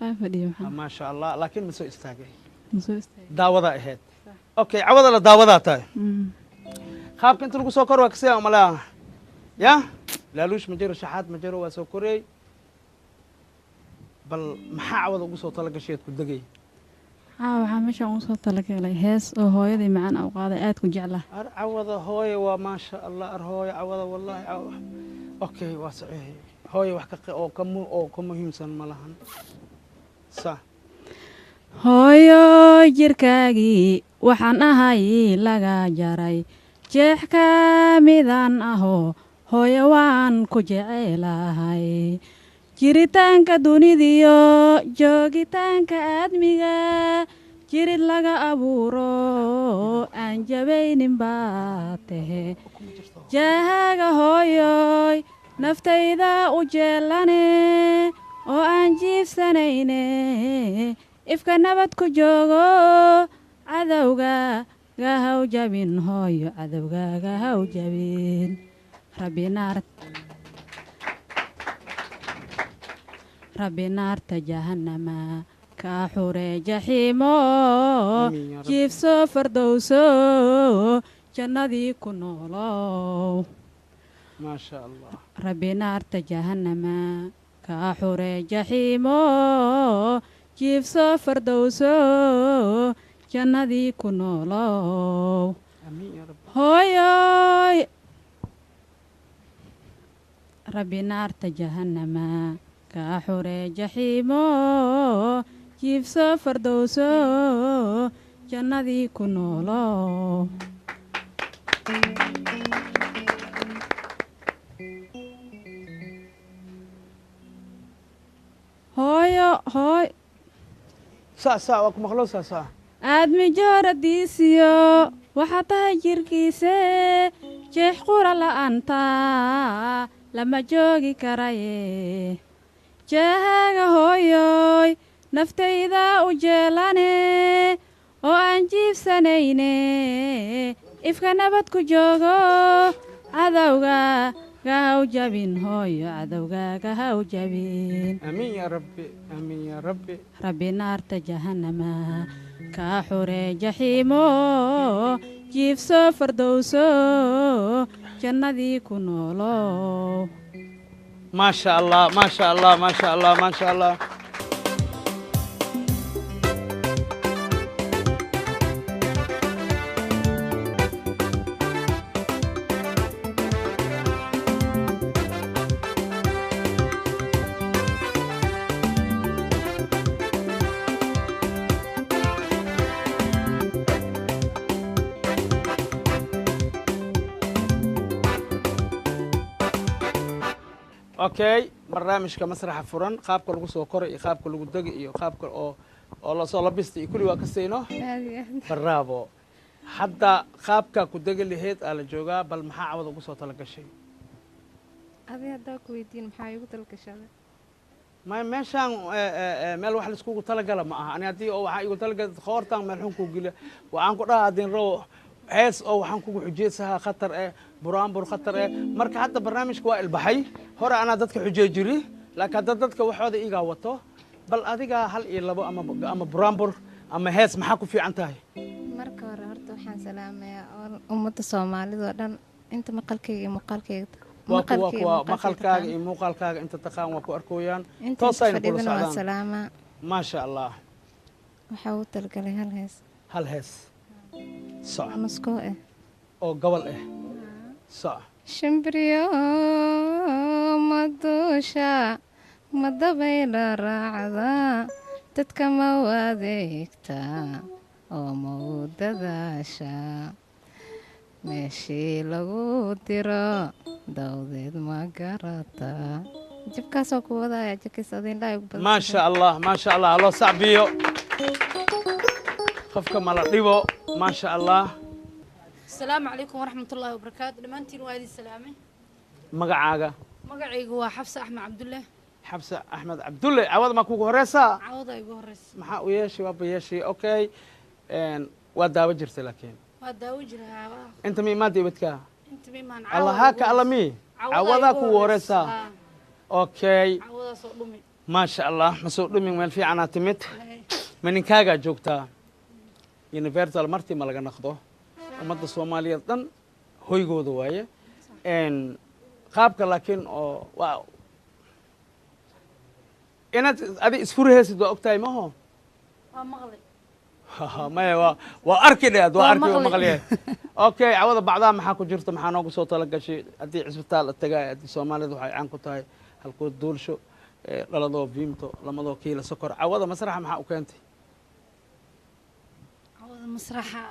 Waa fadhiya maxaa. Maasha Allah, laakiin ma soo istaagay? Ma soo istaagay. Daawadaa ahayd. Okay, cawada la daawadaa tahay. Qaabka inta lagu soo kor waa kasii umalaa ya laaluush ma jiro, shaxaad ma jiro, waa soo korey. Bal maxaa cawada ugu soo tala gasheed ku degay? Caawa waxaa meeshaan ugu soo talagalay hees oo hooyadii macaan u qaaday, aad ku jeclaa. Ar cawada hooye waa maasha Allah. Ar hooye cawada wallahi cawa. Okay, waa saxiix. Hooye wax ka oo ka oo ka muhiimsan ma lahan sa. Hooyo, jirkaagii waxaan ahay laga jaray jeex ka midaan ahoo. Hooyo, waan ku jecelahay jiritaanka dunidiyo joogitaanka aadmiga. Jirid laga abuuro aan jabaynin baa tahe. Jahaaga hooyoy naftayda u jeelane oo aan jiifsanayne, ifka nabad ku joogo, cadowga gahaw jabin. Hooyo, cadowgaaga haw jabin. Rabbi naar, Rabbi naarta jahannama kaa xure jaxiimo. Amiin yaa Rabbi. Jiifso fardowso, jannadii ku noolow. Maasha Allah. Rabbi naarta jahannama kaa xure jaxiimo, jiifso fardowso, jannadii ku noolow. Amiin yaa Rabbi. Hooyoy, Rabbi naarta jahannama kaa xure jaxiimo, jiifso fardowso, jannadii ku noolow. Hooyo hooy. Sa sa waa ku maqlo sa sa. Aadmi jooradiisiyo waxaa tahay jirkiise, jeex qura la'aanta lama joogi karaye. Jahaaga hooyoy naftayda u jeelane oo aan jiifsanayne, ifka nabad ku joogo, cadowga gahaw jabin. Hooyo, cadowgaaga haw jabin. Amiin yaa Rabbi, amiin yaa Rabbi. Rabbi naarta jahannama kaa xure jaxiimo, jiifso fardowso, jannadii ku noolow. Maasha Allah, maasha Allah, maasha Allah, maasha Allah. Okay, barnaamijka masraxa furan, qaabka lagu soo koray iyo qaabka lagu degi iyo qaabka oo lasoo labista iyo kulli waa ka sayno. Bravo. Hadda qaabka ku degi lahayd aa la joogaa. Bal maxaa cawada ugu soo tala gashay? Adi haddaa ku weydiin, maxaa igu talgashada? Ma meeshaan meel wax laiskugu talagala ma aha. Ani haddii oo waxaa igu talagala qoortaan meel xun kuu geliya, waxaan ku dhahaa hadin rabo hees oo waxaan kugu xujeysahaa khatar eh, buraanbur khatar eh. Marka hadda barnaamijka waa ilbaxay. Hore anaa dadka xujey jiri, laakiin hadda dadka waxooda iigaa wato. Bal adigaa hal iyo labo ama buraanbur ama hees maxaa ku fiican tahay? Marka hore horta waxaan salaamayaa oo ummadda Soomaalida oo dhan inta maqalkayga iyo muuqaalkayga. Waa kuwa kuwa maqalkaaga iyo muuqaalkaaga inta taqaan waa ku arkooyaan. Inta toosayna kula fadhidana waa socdaan. Salaamaa. Maasha Allah. Waxaa ugu talgalay hal hees. Hal hees soc. Nuskoo eh. Oo gobol ah soc. Shimbriyo ma duusha, ma dabayla raacda, dadka ma u adeegtaa oo ma u dadaasha? Meeshii lagu diro dawdeed ma garataa? Jibkaasoo ku wadaya Jakis adin dhaa ugu badan. Maasha Allah, maasha Allah, loo sacbiyo. Qofka mala dhibo, maasha Allah. Asalaamu calaykum waraxmatullaahi wabarakaatu. Dhammaantiin waa idin salaamay. Magacaaga? Magacaygu waa Xabse Axmed Cabdulle. Xabse Axmed Cabdulle, cawada maa kugu horeysaa? Cawada igu horeysa. Maxaa u yeeshay? Waaba yeeshay. Okay, waa daawo jirtay laakiin. Waa daawo jiraa. Inta mi imaanta ibadkaa? Inta mi imaan. Allahaaka alla mi cawadaa kugu horeysaa. Okay. Cawadaasoo dhumi. Maasha Allah, ma soo dhumin, meel fiicanaa timid. Ma ninkaagaa joogtaa? Universal martii ma laga naqdo, ummadda Soomaaliyeed dhan hoygooda waaye. Qaabka laakiin oo waa inaad adi isfurihaysid, waa ogtahay maho? Waa maqlay. Maya, waa arki dheed, waa arki, waa maqliye. Okay, cawada bacdaa maxaa ku jirta? Maxaa noogu soo tala gashay? Haddii cisbitaal la tagay, haddii Soomaalida waxay caan ku tahay halkood duulsho, dhaladoo viimto, lamadoo kiila sokor, cawada masraxa maxaa u keentay? Cawada masraxa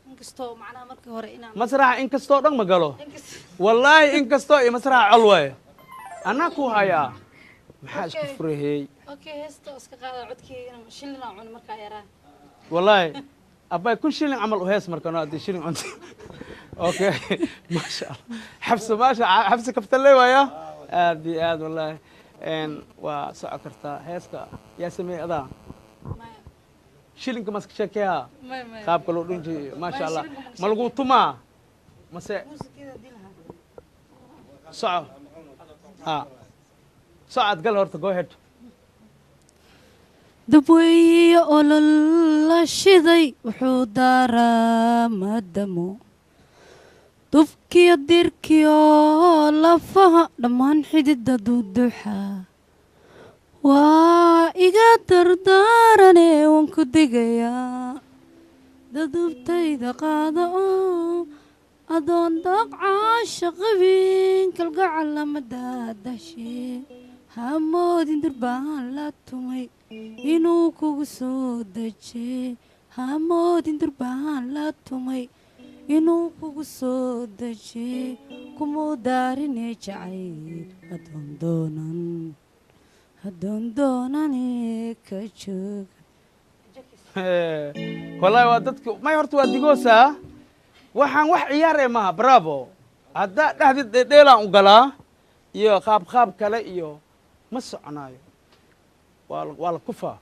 inkastoo macnaha markii hore inaan Masraxa inkastoo dhan ma galo wallaahi, inkastoo iyo masraxa col waaye. Anaa ku hayaa, maxaa isku furahey? Okay, heesta iska qaada codkeygana shilin aan cuno markaa yaraa. Wallaahi abbay, 1000 shilin camal u hees marka no haddii shilin cunto. Okay, maasha Allah, Xabse, maasha Xabse kaftalle waaya, aad iyo aad wallaahi. Waa soco kartaa. Heeska yaa sameeyey? Adaa shilinka maska sheekeeha? Qaabka loo dhunji, maasha Allah. Ma lagu tumaa mase soco? Ha, socod gal horta, go ahead. Dabweeye olol la shiday wuxuu daaraa madamo, dubkiyo dirkiyo lafaha dhammaan xidida duduxa. Waa iga dardaarane, waan ku digayaa, dadubtayda qaada oo adoon daaq caasha qabin kalgacal lama daadashe. Hamoodin durbaan la tumay inuu kugu soo deje, hamoodin durbaan la tumay inuu kugu soo deje. Kumuu daarine jacayl adoon doonan, adoon doonane ka joog. Wallahi waa dadku may horta waa digoosaa. Waxaan wax ciyaar ee maaha. Bravo. Haddaa dhexdid dheedheelaan u galaa iyo qaab qaab kale iyo ma soconaayo, waa la kufaa.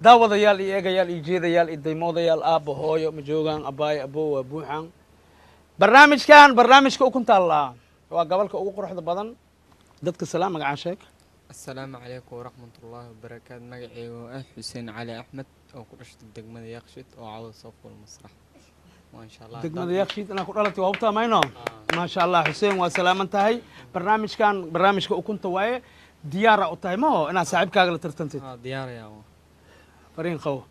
Daawadayaal iyo eegayaal iyo jeedayaal iyo daymoodayaal, aabba hooyo ma joogaan, abbaayo aboo waa buuxaan. Barnaamijkan barnaamijka ukuntaallaa waa gobolka ugu quruxda badan. Dadka salaam, magacaa sheeg. Asalaamu calaykum waraxmatullaahi wabarakaatu. Magacaygu ah Xuseen Cali Axmed oo ku dhashtay degmada Yaaqshiid oo cawda soo fuul masrax, maasha Allah. Degmada Yaaqshiid inaa ku dhalatay waa hubtaa mayno. Maasha Allah, Xuseen, waa salaaman tahay. Barnaamijkan barnaamijka ukunta waaye. Diyaara u tahay maho inaad saaxiibkaaga la tartantid? Diyaaraya. Fariin qabo,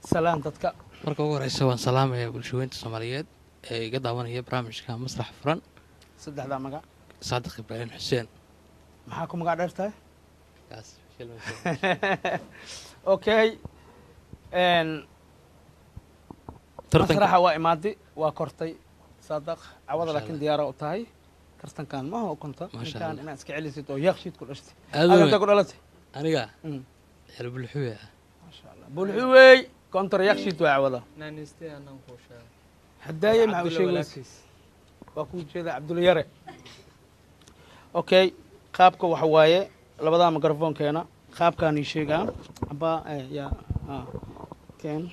salaan dadka. Marka ugu horeysa waan salaamaya bulshaweynta Soomaaliyeed ee iga daawanaya barnaamijka Masrax Furan. Saddexdaa magac. Saadiq Ibraahim Xuseen. Maxaa ku magac dheer tahay? Kaas. Okay, masraxa waa imaadi, waa kortay Saadaq cawada, laakiin diyaara u tahay tartankan maaha ukunta? Maasha ninkan Allah. Inaad iska celisid oo Yaaqshiid ku dhashtay. Aad Adiga intee ku dhalatay? Aniga xel Bulxuwe ah. Bulxuwey kontor Yaaqshiid waa cawada. Naanistay anaan kuu sheegay. Hadaaye maxaa u Cabdulla sheegaysa? walaalkiis. Waa kuu jeeda Cabdulla Yare. Okay, qaabka waxa waaye labadaa mikrofoonkeena qaabkaan ii sheegaa aba ya keen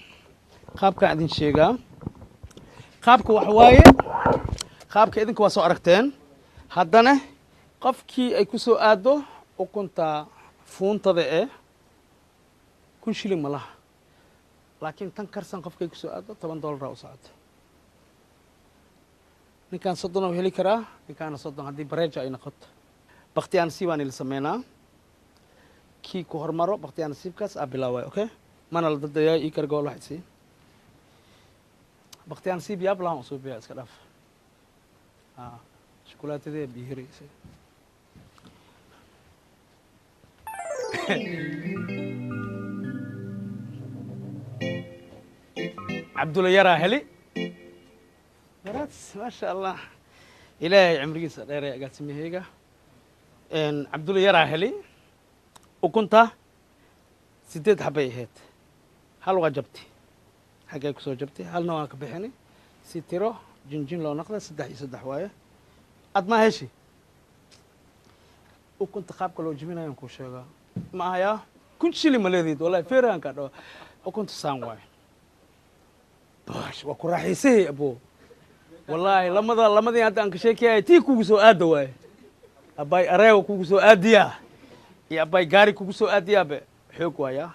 qaabkaan idin sheegaa. Qaabka waxa waaye, qaabka idinka waa soo aragteen. Haddana qofkii ay ku soo aado ukunta fuuntada ee 1000 shilin ma laha, laakiin tan karsan qofkay ku soo aado $10 u socoto. Ninkaan 30 u heli karaa, ninkaana 30 haddii bareeja ay noqoto. Baktiyaa nasiib aan ila sameynaa, kii ku hormaro baktiyaa nasiibkaas aa bilaaway. Okay, mana la dadayaa ii kar gool wax isii. Baktiyaa nasiib yaab lahan usoo biyaa iska dhaaf. Shukulaatadee bihiraysa. Cabdulla yaraa heli yaraad, maasha Allah, Ilaahay cimrigiisa dheeree agaasimaheyga. Cabdulla yaraa heli. Ukunta 8 xabay ahayd, hal waa jabtay, xaggay ku soo jabtay, halna waan ka bixinay si tiro jinjin loo noqda. 3 iyo 3 waaye. Ad maa heshi ukunta qaabka loo jibinayaan kuu sheegaa ma ahayaa? 1000 shilin ma leediid? Wallahi feerahan kaa dhawa. Ukunta saan waaye, bash waa ku raaxaysahey abo. Wallaahi lamada lamadii hadda aan ka sheekayay tii kugu soo aada waaye, abbay areego kugu soo aadiyaa iyo abbay gaari kugu soo aadiyaa be xoog waayaa.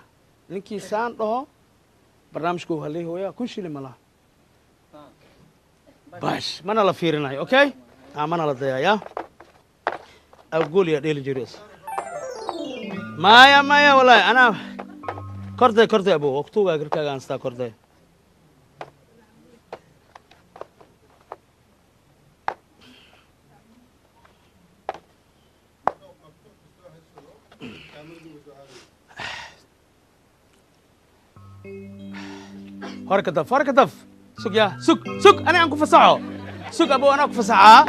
Ninkii saan dhaho barnaamijku halay hooyaa 1000 shilin ma laha, bash mana la fiirinayo. Okay, mana la dayayaa awgooliyaa dheeli jiris. Maya maya, wallahi anaa korday korday abo waqtugaa garkaaga aan sitaa korday. Hore ka daf, hore ka daf, sug yaa, sug sug, ani aan ku fasaxo, sug abo, anaa ku fasaxaa.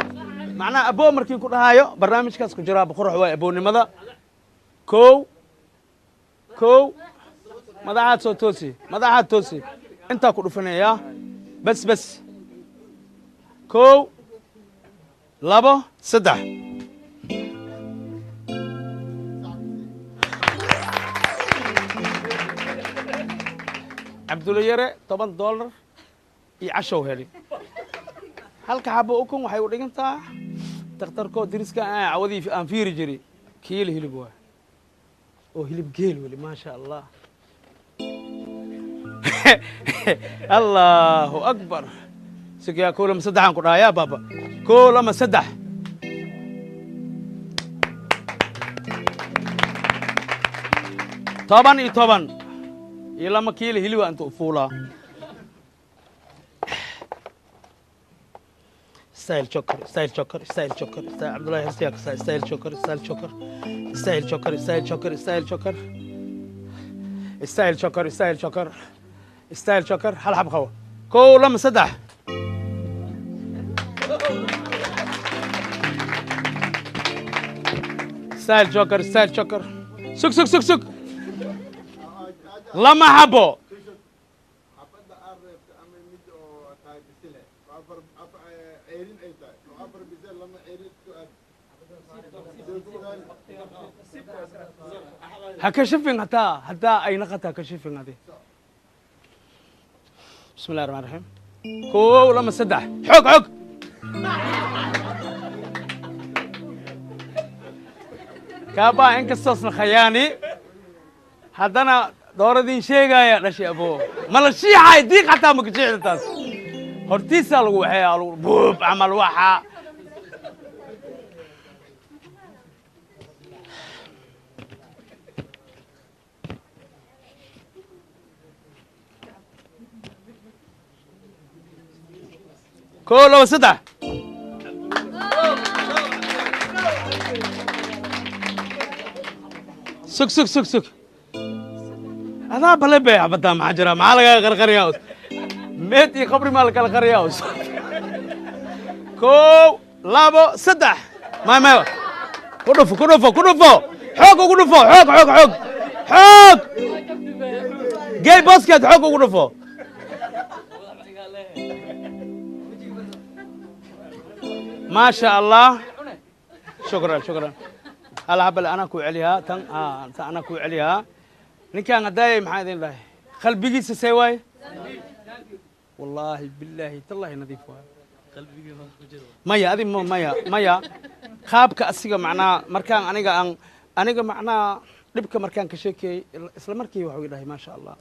Macnaha abo markii ku dhahaayo barnaamijkaas ku jiraa boqorx waay aboonnimada. Kow kow, madaxaad soo toosi, madaxaad toosi, intaa ku dhufanayaa bas bas. 1, 2, 3. Cabdulla Yare $10 iyo cashow heli. Halka xabo ukun waxay u dhigantaa takhtarkoo deriska aan cawadii aan fiiri jiri kiilo hilib waay oo hilib geel weli, maasha Allah, Allahu akbar. Sugaa 1 2 3 aan ku dhahayaa baaba, 1 2 3. 10 iyo 10 iyo 2 kiilo hiliba inta u fuulaa. Style choker, style choker, style choker, style Abdullahi Hirsiyak, style choker, style choker, style choker, style choker, style choker, style choker, style choker, style choker. Hal xab qabo, 1 2 3. Style choker, style choker, sug sug sug sug, 2 xabo. Ha ka shifin hataa haddaa ay naqata, ha ka shifin adi. Bismi illahi raxmaan raxiim. 1 2 3, xog xog. Kaabaa inkastoosna khayaani haddana dooradin sheegaya dhashay abo ma la shiixay diiq xataa ma ka shiixda taas hortiisaa lagu waxeeyaa lagu buub camal waxa. 1 2 3. Sug sug sug sug, adaa bale be xabadaa maxaa jira? Maxaa lagaga qarqariyaa? Us meed iyo qabri maa lakala qariyaa? Us 1 2 3. Maya maya, ku dhufo ku dhufo ku dhufo, xoog ugu dhufo, xoog xoog xoog xoog, gey boskeed, xoog ugu dhufo. Maasha Allah, shukran shukran. Hal habal anaa ku celiyaa tan, tan anaa ku celiyaa. Ninkaan haddaayay maxaa idin dhahay? Qalbigiisa see waaye? Wallaahi billaahi tallaahi nadiif waaye. Maya adi maya maya, qaabka asiga macnaha markaan aniga aan aniga macnaha dhibka markaan ka sheekeeyey isla markii waxuu dhahay maasha Allah.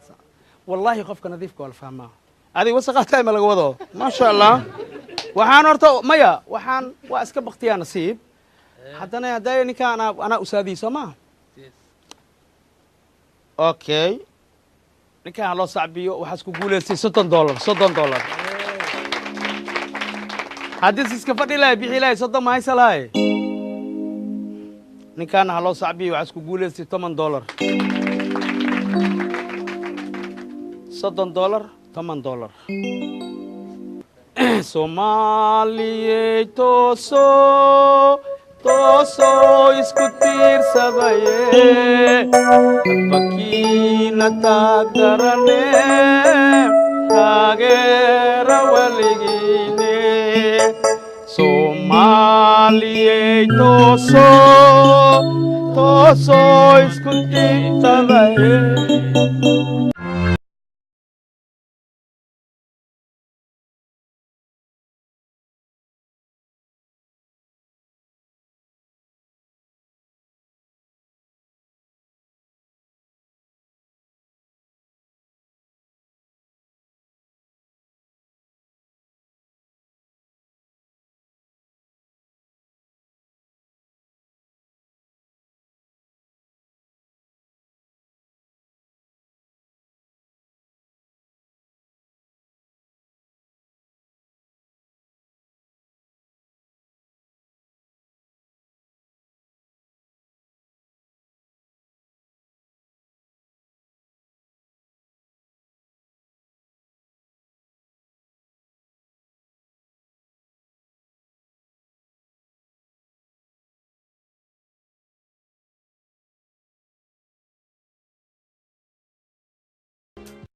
Wallaahi qofka nadiifka waa la fahmaa. Adiga wasaqaa tahay ma laga wado. Maasha Allah. Waxaan horta maya, waxaan waa iska baktiyaa nasiib. Haddana haddaaya ninkaan anaa usaadiyey soo maa? Okay, ninkaan ha loo sacbiyo. Waxaas ku guulaystay $30, $30. Haddii si iska fadhi lahay bixi lahay 30 ma haysa lahay. Ninkaana ha loo sacbiyo. Waxaas ku guulaystay $10, $30, $10. Soomaaliyey, tooso toosoo, isku tiirsadaye, bakiina taadarane, taageera weligiine. Soomaaliyey, tooso toosoo, isku tiirsadaye.